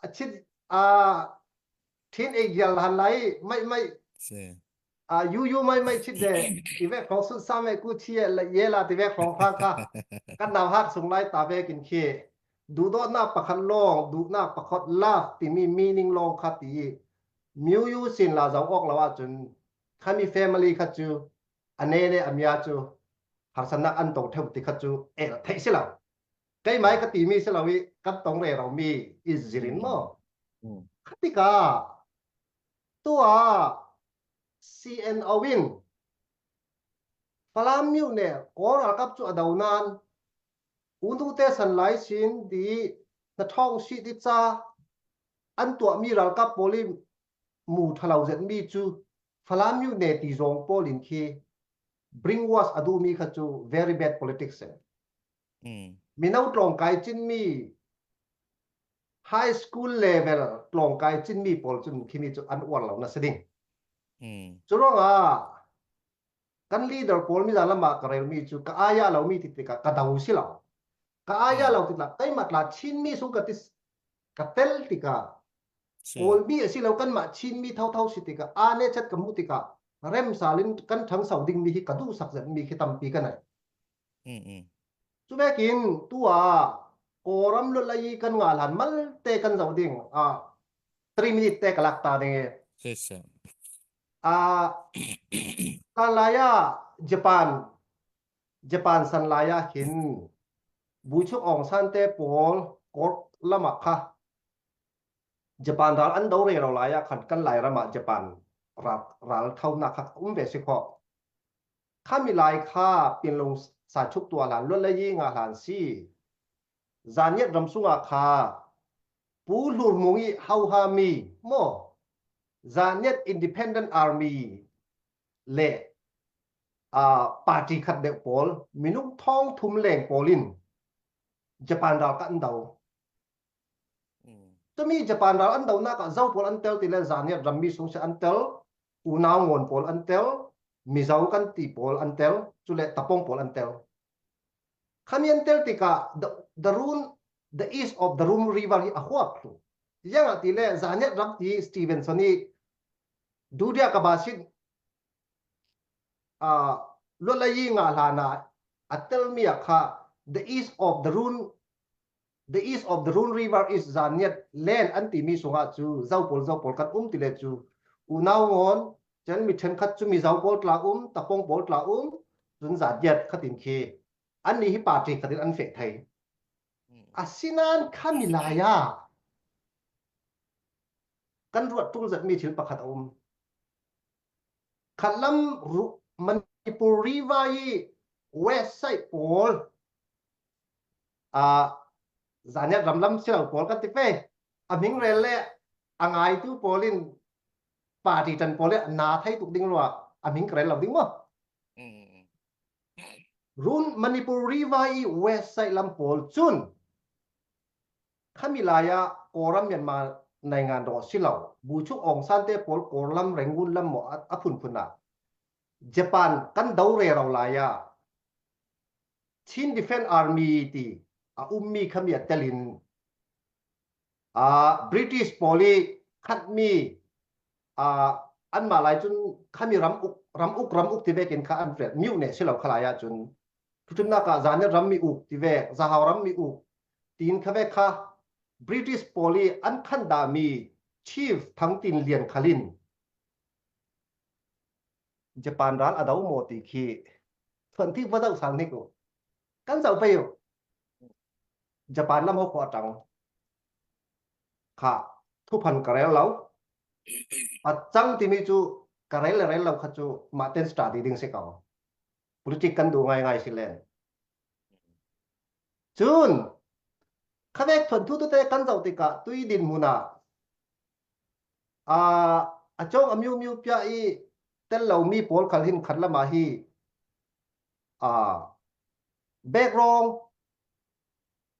a chit a thin ei gial han lai mai mai a yu yu mai mai chit de i vek hrawng sun sa mai ku chi e la ye la ti vek hrawng kha kha kan nau hak sung lai ta vekin khi duhdawtnak pakhat lawng, duhnak pakhat love timi meaning lawng kha ti i Myu Yu sin la zo awk lo ahcun khami family kha cu a nene a mia cu harsatnak an tong ṭheu ti kha cu el theih si lo. Keimah ka timi si lo i kan tong reromi i zirin maw? Kha tikah tuah C N O in Falam myone Kawl ralkap cu a do nain unute san lai sin di na thawng si ti ca an tuahmi ralkap pawl i mu ṭha lo zetmi cu Falam myone ti zong pawl in khi brainwash a duhmi kha cu very bad politics e. Mino tlawngkai cinmi, high school level tlawngkai cinmi pawl cun khimi cu an uar lo na si ding. Curuangah kan leader pawl miza lamah ka relmi cu ka aya lomi ti tikah ka do si lo. Ka aya lo tikah keimah tla Chinmi sung ka ti ka tel tikah Kawlmi a si lo kanmah Chinmi thotho si tikah aa nechat ka hmuh tikah remsal in kan ṭhangso dingmi hi ka duhsak zetmi khi tampi ka nei. Cuvekin tuah Kawlram luatlai i kan ngah hlan malte kan zoh ding. Ah, three minute te ka lak ta ding i. Ah, hlanlai ah Japan, Japan san lai ah hin Buchuk Aung San te pawl Kawl lamah kha Japan ral an do rero lai ah khan kan Lairam ah Japan ral, ral thonak kha um ve si kho. Khami lai kha Pinlung Saichuk tuah hlan luatlai i ngah hlan si. Zaniat ram sungah kha Pu Hlur Mung i hoha mi maw? Zaniat Independent Army le, ah, party khat deuh pawl, minung thawng thum leng pawl in Japan ral kha an do. Cumi Japan ral an donak ah zo pawl an tel ti le Zaniat rammi sung si an tel, unau ngawn pawl an tel, Mizo kan ti pawl an tel, cule Tapong pawl an tel. Khami an tel tikah the, the Run, the east of the Run River hi a huap thlu. Ziangahtile Zaniat ram ti Stevenson i Dudia Kabasit, ah, luatlai i ngah hlan ah a telmi ah kha the east of the Run, the east of the Run River is Zaniat land an timi sungah cu zo pawl zo pawl kan um ti le cu unau ngawn, cun mi ṭhenkhat cu Mizo pawl tla um, Tapong pawl tla um, cun Zaniat khatin khi annih hi party khatin an feh thei. Asinain khami lai ah kan ruat ṭul zetmi thil pakhat a um. Khatlam ru-, Manipur River i West side pawl, a, Zaniat ram lam si lo pawl kan ti ve. A hming rel le a ngaitu pawl in party ṭan pawl in a na thei tuk ding lua, a hming ka rel lo ding maw? Run Manipur River i West side lam pawl cun khami lai-ah Kawlram Myanmar naingan rawh si lo, Buchuk Aung San te pawl Kawlram Rangoon lam maw a, a phunphun ah Japan kan do rero lai-ah Chin Defense Army ti a ummi khami a telin, a, British pawl i khatmi, a, anmah lai cun khami ram uk, ram uk, ram uk ti vekin kha an riat, miuh neh si lo kha lai-ah cun, thuṭhimnak ah Zaniat ram mi uk ti vek, Zahau ram mi uk tiin kha vek kha British pawl i an khan dahmi Chief Thang Tin Lian khal in Japan ral a do maw ti khi thuanthi va zoh sang hnik uh. Kan zoh pei uh. Japan lam ho khua a ṭang kha thuphan ka rel lo. A cang timi cu ka rel le rel lo kha cu mah ten study ding si ko. Politic kan duh ngaingai si len. Cun kha vek thuanthu tute kan zoh tikah tui dinhmun ah, aa, a cawng a miumiu piah i tel lomi pawl khal hin khat lamah hi, aa, background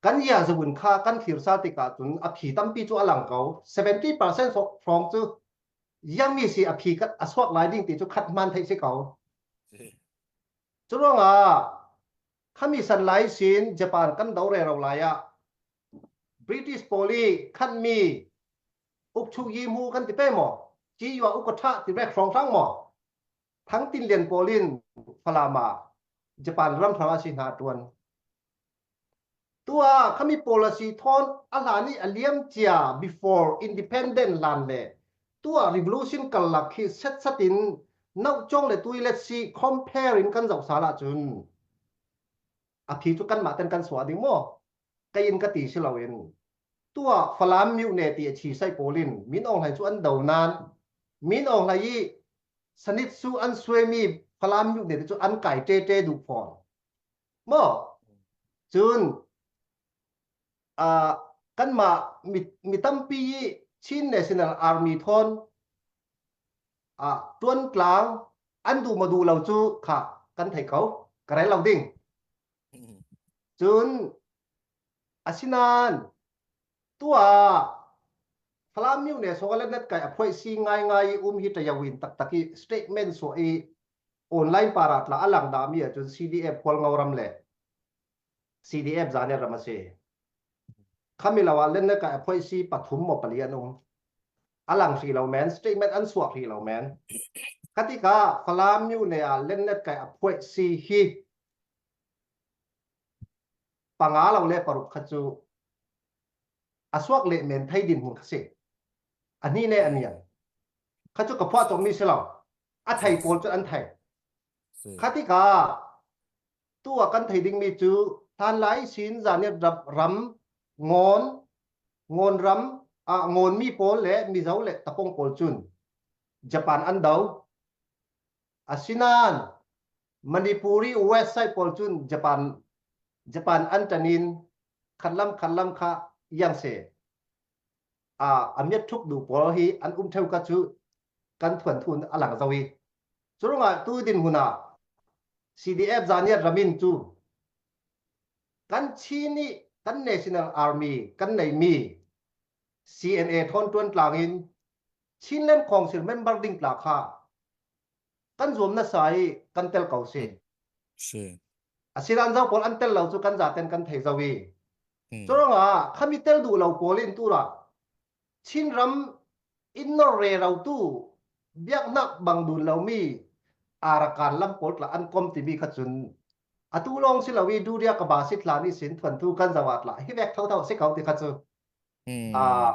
kan ia zo in kha kan thlir sal tikah cun a phi tampi cu a lang ko. Seventy percent hrawng cu ziangmi si a phi khat a suak lai ding ti cu khat hman theih si ko. Curuangah khami san lai sin Japan kan do rero lai ah British pawl i khanmi ukchuk yi hmu kan ti pei maw? Ci yua uka ṭha ti vek hrawnghrang maw? Thang Tin Lian pawl in Falam ah Japan ram hrang a si hna a ṭuan. Tuah khami policy thawn a hlan i a liam cia before independent hlan le tuah revolution karlak khi setsat in nauh cawng le tui letsi compare in kan zoh sal ahcun a phi cu kanmah ten kan suah ding maw? Kei in ka ti si loin tuah Falam miuh ne ti a chi sai pawl in Min Aung Hlaing cu an do nain Min Aung Hlaing i sanit su an suemi Falam miuh ne ti cu an kai ṭeṭe duh fawn. Maw? Cun, aa, kanmah mi, mi tampi i Chin National Army thawn, aa, ṭuan tlang an duh maw duh lo cu kha kan thei ko, ka rel lo ding. Cun, asinain, tuah Falam miuh ne sawng a lennet kai a phuaih si ngaingai i um hi ṭayo in taktak i statement suah i online para tla a lang dahmi ahcun C D F Hualngo ram le C D F Zaniat ram a si. Khami lo ah lennet kai a phuaih si pathum maw pali an um. A lang hrih lo men, statement an suah hrih lo men. Khatikah Falam miuh ne ah lennet kai a phuaih si hi panga lo le paruk kha cu a suak leh men thei dinhmun kha si. A hnih le a niang kha cu ka phuah cawkmi si lo. A thei pawl cu an thei. Khatikah tuah kan thei dingmi cu hlanlai sin Zaniat ram, ram, Ngawn, Ngawn ram, ah, Ngawn mi pawl le Mizo le Tapong pawl cun Japan an do. Asinain Manipuri West side pawl cun Japan, Japan an ṭan in khatlam khatlam kha iang se. Aa, a miat ṭhuk duh pawl hi an um ṭheu kha cu kan thuanthu a lang zo i. Curuangah tu dinhmun ah C D F Zaniat ram in cu kan Chin i kan National Army kan neimi C N A thawn ṭuan tlang in Chinland Council member ding tla kha kan zuam nasa i kan tel ko si. Asinain zo pawl an tel lo cu kan zaten kan thei zo i. Curuangah khami tel duh lo pawl in turah Chin ram in nor rero tu biaknak bang dun lomi Arakan lam pawl tla an kom timi kha cun atu lawng si lo i duria ka ba si tla ni sin thuanthu kan zo ah tla hi vek thotho si ko ti kha cu. Aa,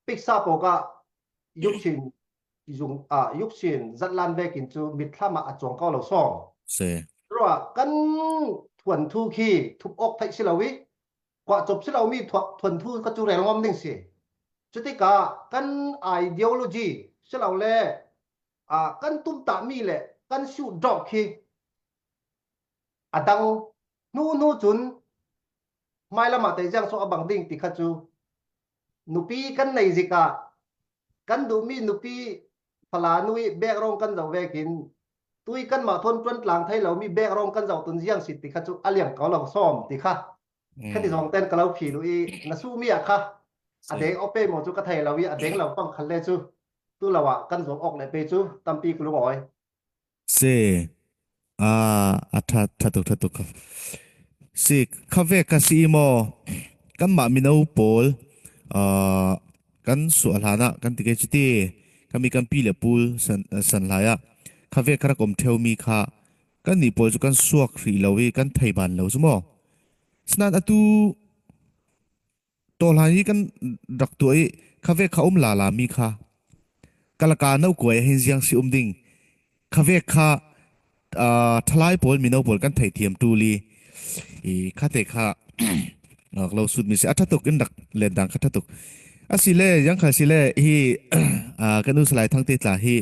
Piksa pawkah yuksin, zung, ah, yuksin zatlan vekin cu mitthlam ah a cuang ko lo sawng. Ruah kan thuanthu khi thup awk theih si lo i, kuah cop si lomi thuanthu kha cu rel ngam ding si. Cutikah kan ideology si lo le, ah, kan tumtahmi le kan siuh dawh khi A dang hnu hnu cun hmailam ah teh ziang so a bang ding ti kha cu nupi kan nei zik ah kan duhmi nupi fala nu i background kan zoh vekin tui kanmah thawn ṭuan tlang thei lomi background kan zoh tun ziang si ti kha cu a liang ko lo sawm ti kha. Kha ti zong ten ka lo phil uh i na suhmi ah kha a deng awk pei maw cu ka thei lo i a deng lo pang khat le cu tu lo ah kan zuam awk le pei cu tampi ka lungawi. Si. A, a ṭha, ṭha tuk, ṭha tuk kha. Si, kha vek kha si i maw? Kanmah mino pawl, a, kan suah hlan ah kan ti kei cuti, kan mi kan pi le pul san, san hlai ah kha vek kha rak um ṭheumi kha kannih pawl cu kan suak hrih lo i kan thei ban lo cu maw? Sinain atu tawhlan hi kan rak tuah i kha vek kha um lala mi kha ka laka no kuai ah hin ziang si um ding kha vek kha, aa, ṭhalai pawl, mino pawl kan thei thiam ṭul i, i kha te kha, aa, ka lo sut mi si a ṭha tuk in rak len dang kha ṭha tuk. A si le, ziang kha si le hi, aa, kan u Salai Thangte tla hi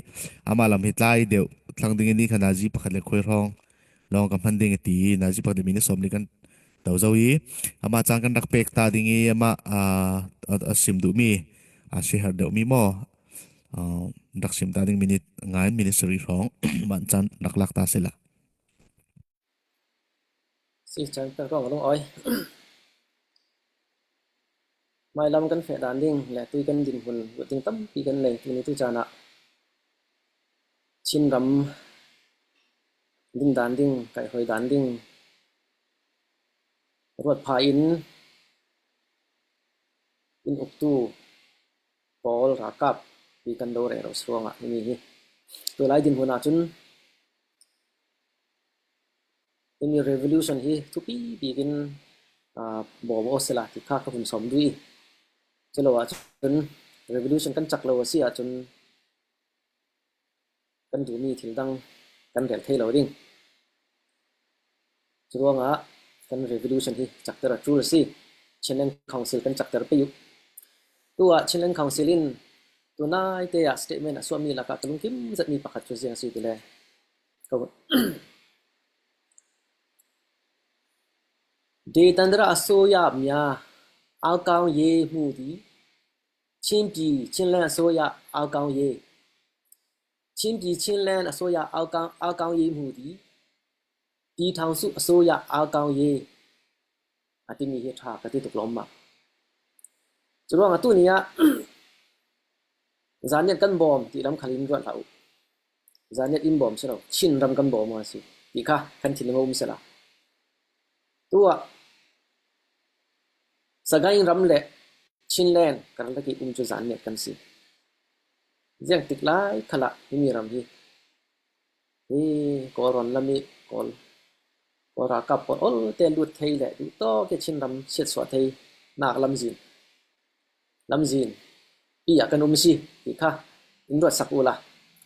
amah lam hi tlai deuh thlang ding in ni kha nazi pakhat le khuai hrawng lawng ka hman ding a ti i nazi pakhat le minute sawm li kan to zo i amah caan kan rak pek ta ding i amah, aa, a, a sim duhmi, a si har deuhmi maw? Aa, rak sim ta ding minute nga in minute sarih hrawng amah caan rak lak ta sila. Si caan pek hrawng a lungawi. Hmailam kan feh dan ding le tui kan dinhmun buat ding tampi kan nei tuni tu caan ah Chin ram ding dan ding, kaihhoi dan ding ruat pha in in uktu pawl ralkap pi kan do rero si ruangah himi hi tulai dinhmun ah cun himi revolution hi thupi bikin, aa, bawm aw sila ti kha ka hun sawm duh i cu lo ahcun revolution kan cak lo a si ahcun kan duhmi thil dang kan rel thei lo ding. Curuangah kan revolution hi cakter a ṭul a si. Chinland Council kan cakter pei uh. Tuah Chinland Council in tunaite ah statement a suahmi lakah ka lungkim zetmi pakhat cu ziang si tile, ka, Detandra a soya mya aukang ye hmu di, Chinpi Chinland a soya aukang ye, Chinpi Chinland a soya aukang, aukang ye hmu di, Pi Thang Su a soya aukang ye, a timi hi ṭha ka ti tuk lawmmam. Curuangah tuni ah zanniat kan bawm ti lam khal in ruat hlah uh. Zanniat in bawm si lo, Chin ram kan bawm a si ti kha kan thinlung a um sila. Tuah Sagaing ram le Chinland kan rak i um cu zanniat kan si. Ziang tik lai khalah himi ram hi hi Kawl ron lam i Kawl, Kawl ralkap pawl olte lut thei le duhtawk i Chin ram siatsuah thei nak lamzin, lamzin pi ah kan um si ti kha in ruat sak uhla,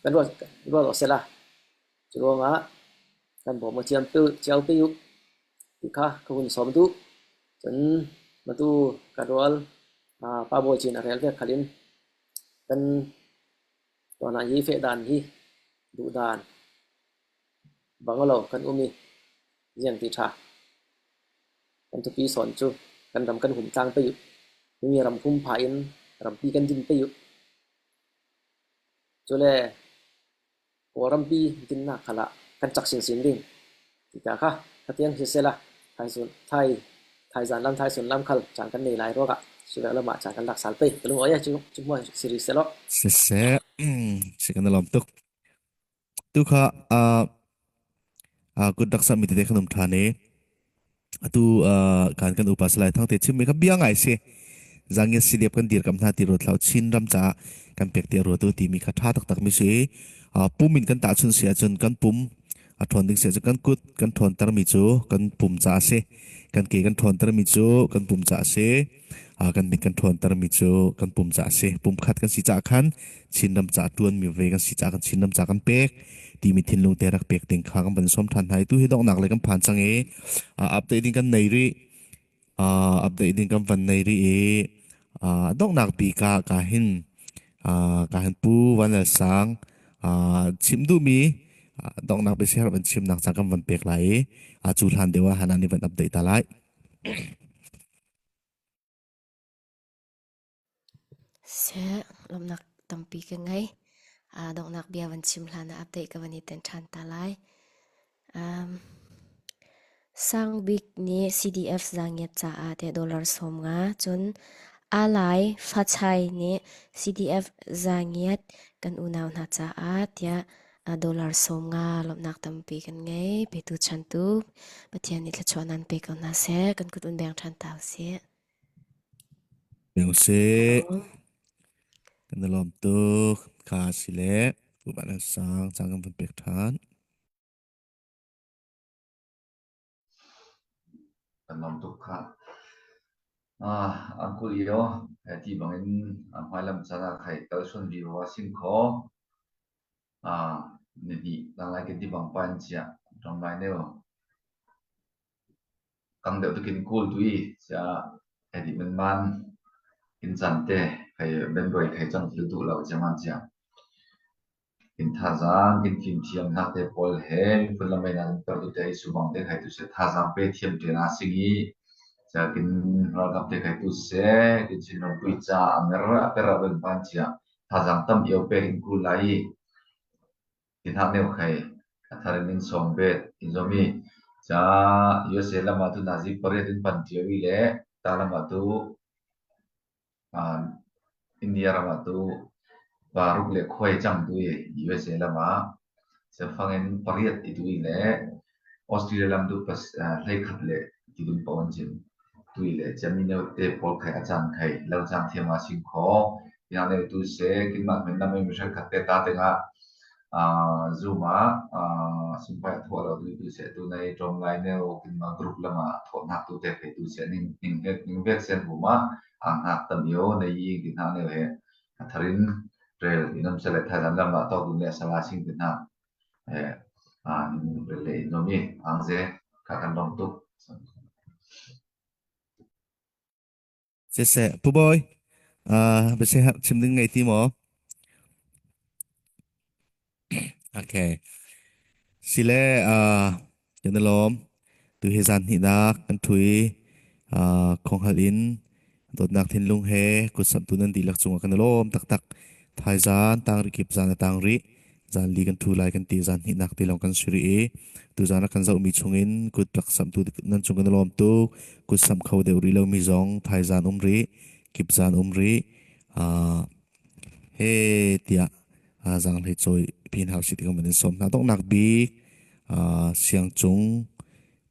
kan ruat, ruat aw sela. Curuangah kan bawm a ciam peuh, ciau pei uh ti kha ka hun sawm duh. Cun matu ka rual, aa, Pa Bawi Cin a rel vek khalin kan Tuan ah hi feh dan hi duh dan bang aw lo kan um i ziang ti ṭha kan thupi sawn cu kan ram kan hum tlang pei uh. Himi ram hum pha in rampi kan din pei uh. Cule Kawlrampi dinnak khalah kan cak sinsin ding. Tika kha khatiang hi sela, Thai sun, Thai, Thai zan lam, Thai sun lam khal caan kan nei lai ruangah sivek lamah caan kan lak sal pei. Ka lungawi a cu, cu hmuah siri selaw. Siseh, si kan lawm tuk. Tu kha, ah, ah, kut rak sakmi tete kan um ṭhan i. Atu, ah, kan, kan upa Salai Thangte chimmi kha bia ngai si. Zangiat si liap kan dirkamh hna ti ruat hlah uh, Chin ram caah kan pek tiah ruat uh timi kha ṭha taktak mi si. Ah, pum in kan tahchunh si ahcun kan pum a ṭhawn ding si ahcun kan kut kan ṭhawntermi cu kan pum caah a si. Kan ke kan ṭhawntermi cu kan pum caah a si. Ah, kan mit kan ṭhawntermi cu kan pum caah a si. Pum khat kan si caah khan Chin ram caah ṭuanmi ve kan si caah khan Chin ram caah kan pek timi thinlung te rak pek ding kha kan van sawm ṭhan hna i tu hi donghnak le kan phan cang i, aa, update ding kan nei rih, aa, update ding kan van nei rih i, aa, donghnak bik ah ka hin, aa, ka hin Pu Van Lal Sang, aa, chim duhmi, Ah, dongnak bia si har van chimnak ca kan van pek lai i, ah, cu hlan deuh ah Hana nih van update ta lai. Seh, lawmhnak tampi ka ngei. Ah, dongnak bia van chim hlan ah update ka van i ten ṭhan ta lai. Um, Sangbik nih C D F zangiat caah tiah dollar sawm nga, cun Alai Facai nih C D F zangiat kan unau hna caah tiah, ah, dollar sawm nga lawmhnak tampi kan ngei. Petu chantu Pathian nih thluachuah nan pe ko hna seh, kan kut un beng ṭhan ta u sih. Beng u sih. Aw. Kan i lawm tuk, kha si le, pu ban sang cang kan van pek ṭhan. Kan lawm tuk kha. Ah, an kulh i aw, eh, ti bangin, ah, hmailam caan ah khai kalsuan vivo a sing kho. Ah, nihnih tanglai kan ti bang pa in cia, ṭawm lai neu. Kang deuh takin kul tu i, cia, edit man man, in caan te, khai ben roi khai cang thil duh lo, cia man cia. Kin thazaang, kin fimthiam hnak te pawl he, miphun lam ei nak in per tu te, i subang te khai tu sia, thazaang pe thiam te na sing i, cia kin ralkap te khai tu se, kin sin ram pui ca, a mer a per a ben pan cia, thazaang tam io pe in kul lai i, kin hak neu khai, a thar in in sawm bet, in zomi, cia U S A lam ah tu nazi pariat in pan cio i le, ta lam ah tu, ah, India ram ah tu, pa ruk le khuai cang tu i, U S A lam ah, sia fangin pariat i tu i le, Australia lam tu pas, ah, hleikhat le ti dun pawan cin. Tu i le, cia mi neu te pawl khai a caan khai, lo caan thiam a sing kho, ina neu tu se, kin man men lam mi hrekkhat te ta tengah, ah, Zoom ah, ah, sumpai thawh lo tu, tu se, tu nei ṭawm lai neu, kin ma group lam ah thawh hnak tu te khai tu se, ning, ning, ning vek sen bu ma, a hnak tam io, nei i kin hnak neu he, a thar in rel, i nam se le thaizan lam ah tawk dun le sala sing kin hnak. Eh, ah, ning rel le i nom i, ang ze, ka kan dong tuk. Sese, Pu Bawi. Ah, bese hak chim ding ngei ti maw? Okay. Sile, ah, kan i lawm. Tu hi zan hnihnak kan ṭhu i, ah, khonghal in dawtnak thinlung he kutsamtu nan dihlak cungah kan i lawm taktak. Thaizan, tangrih kip zan a tangrih. Zan li kan ṭhu lai kan ti, zan hnihnak ti lawng kan si rih i, tuzan a kan zohmi chungin kut rak samtu nan cung kan i lawm tuk, kut sam kho deuh rih lomi zong thaizan um rih, kip zan um rih, aa, he tiah, aa, zang hlei cawi phin hau si ti kan van in sawm hna. Donghnak bik, aa, siang cung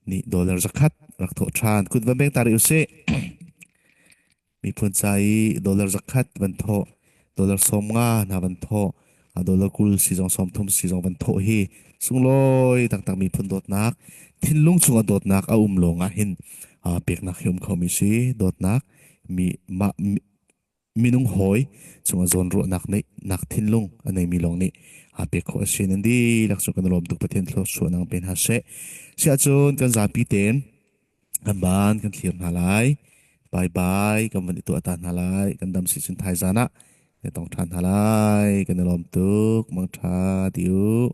nih dollar zakhat rak thawh ṭhan, kut van beng ta rih u sih. Miphun ca i dollar zakhat van thawh, dollar sawm nga hna van thawh, a dollar kul si zong, sawm thum si zong van thawh hi sunglawi taktak miphun dawtnak, thinlung chung a dawtnak a um lawng ah hin, aa, peknak hi um khomi si, dawtnak mi, ma, mi, minung hawi chung a zawn ruahnak neihnak thinlung a neimi lawng nih, aa, pek khawh a si nan dihlak chung kan lawm tuk, Pathian thluachuah nan pe hna seh. Si ahcun kan zapi tein, kan ban kan thlir hna lai. Bye bye, kan van i tuah ta hna lai. Kan dam si cun thaizan ah na tong ṭhan hna lai. Kan i lawm tuk, mangṭha ti u.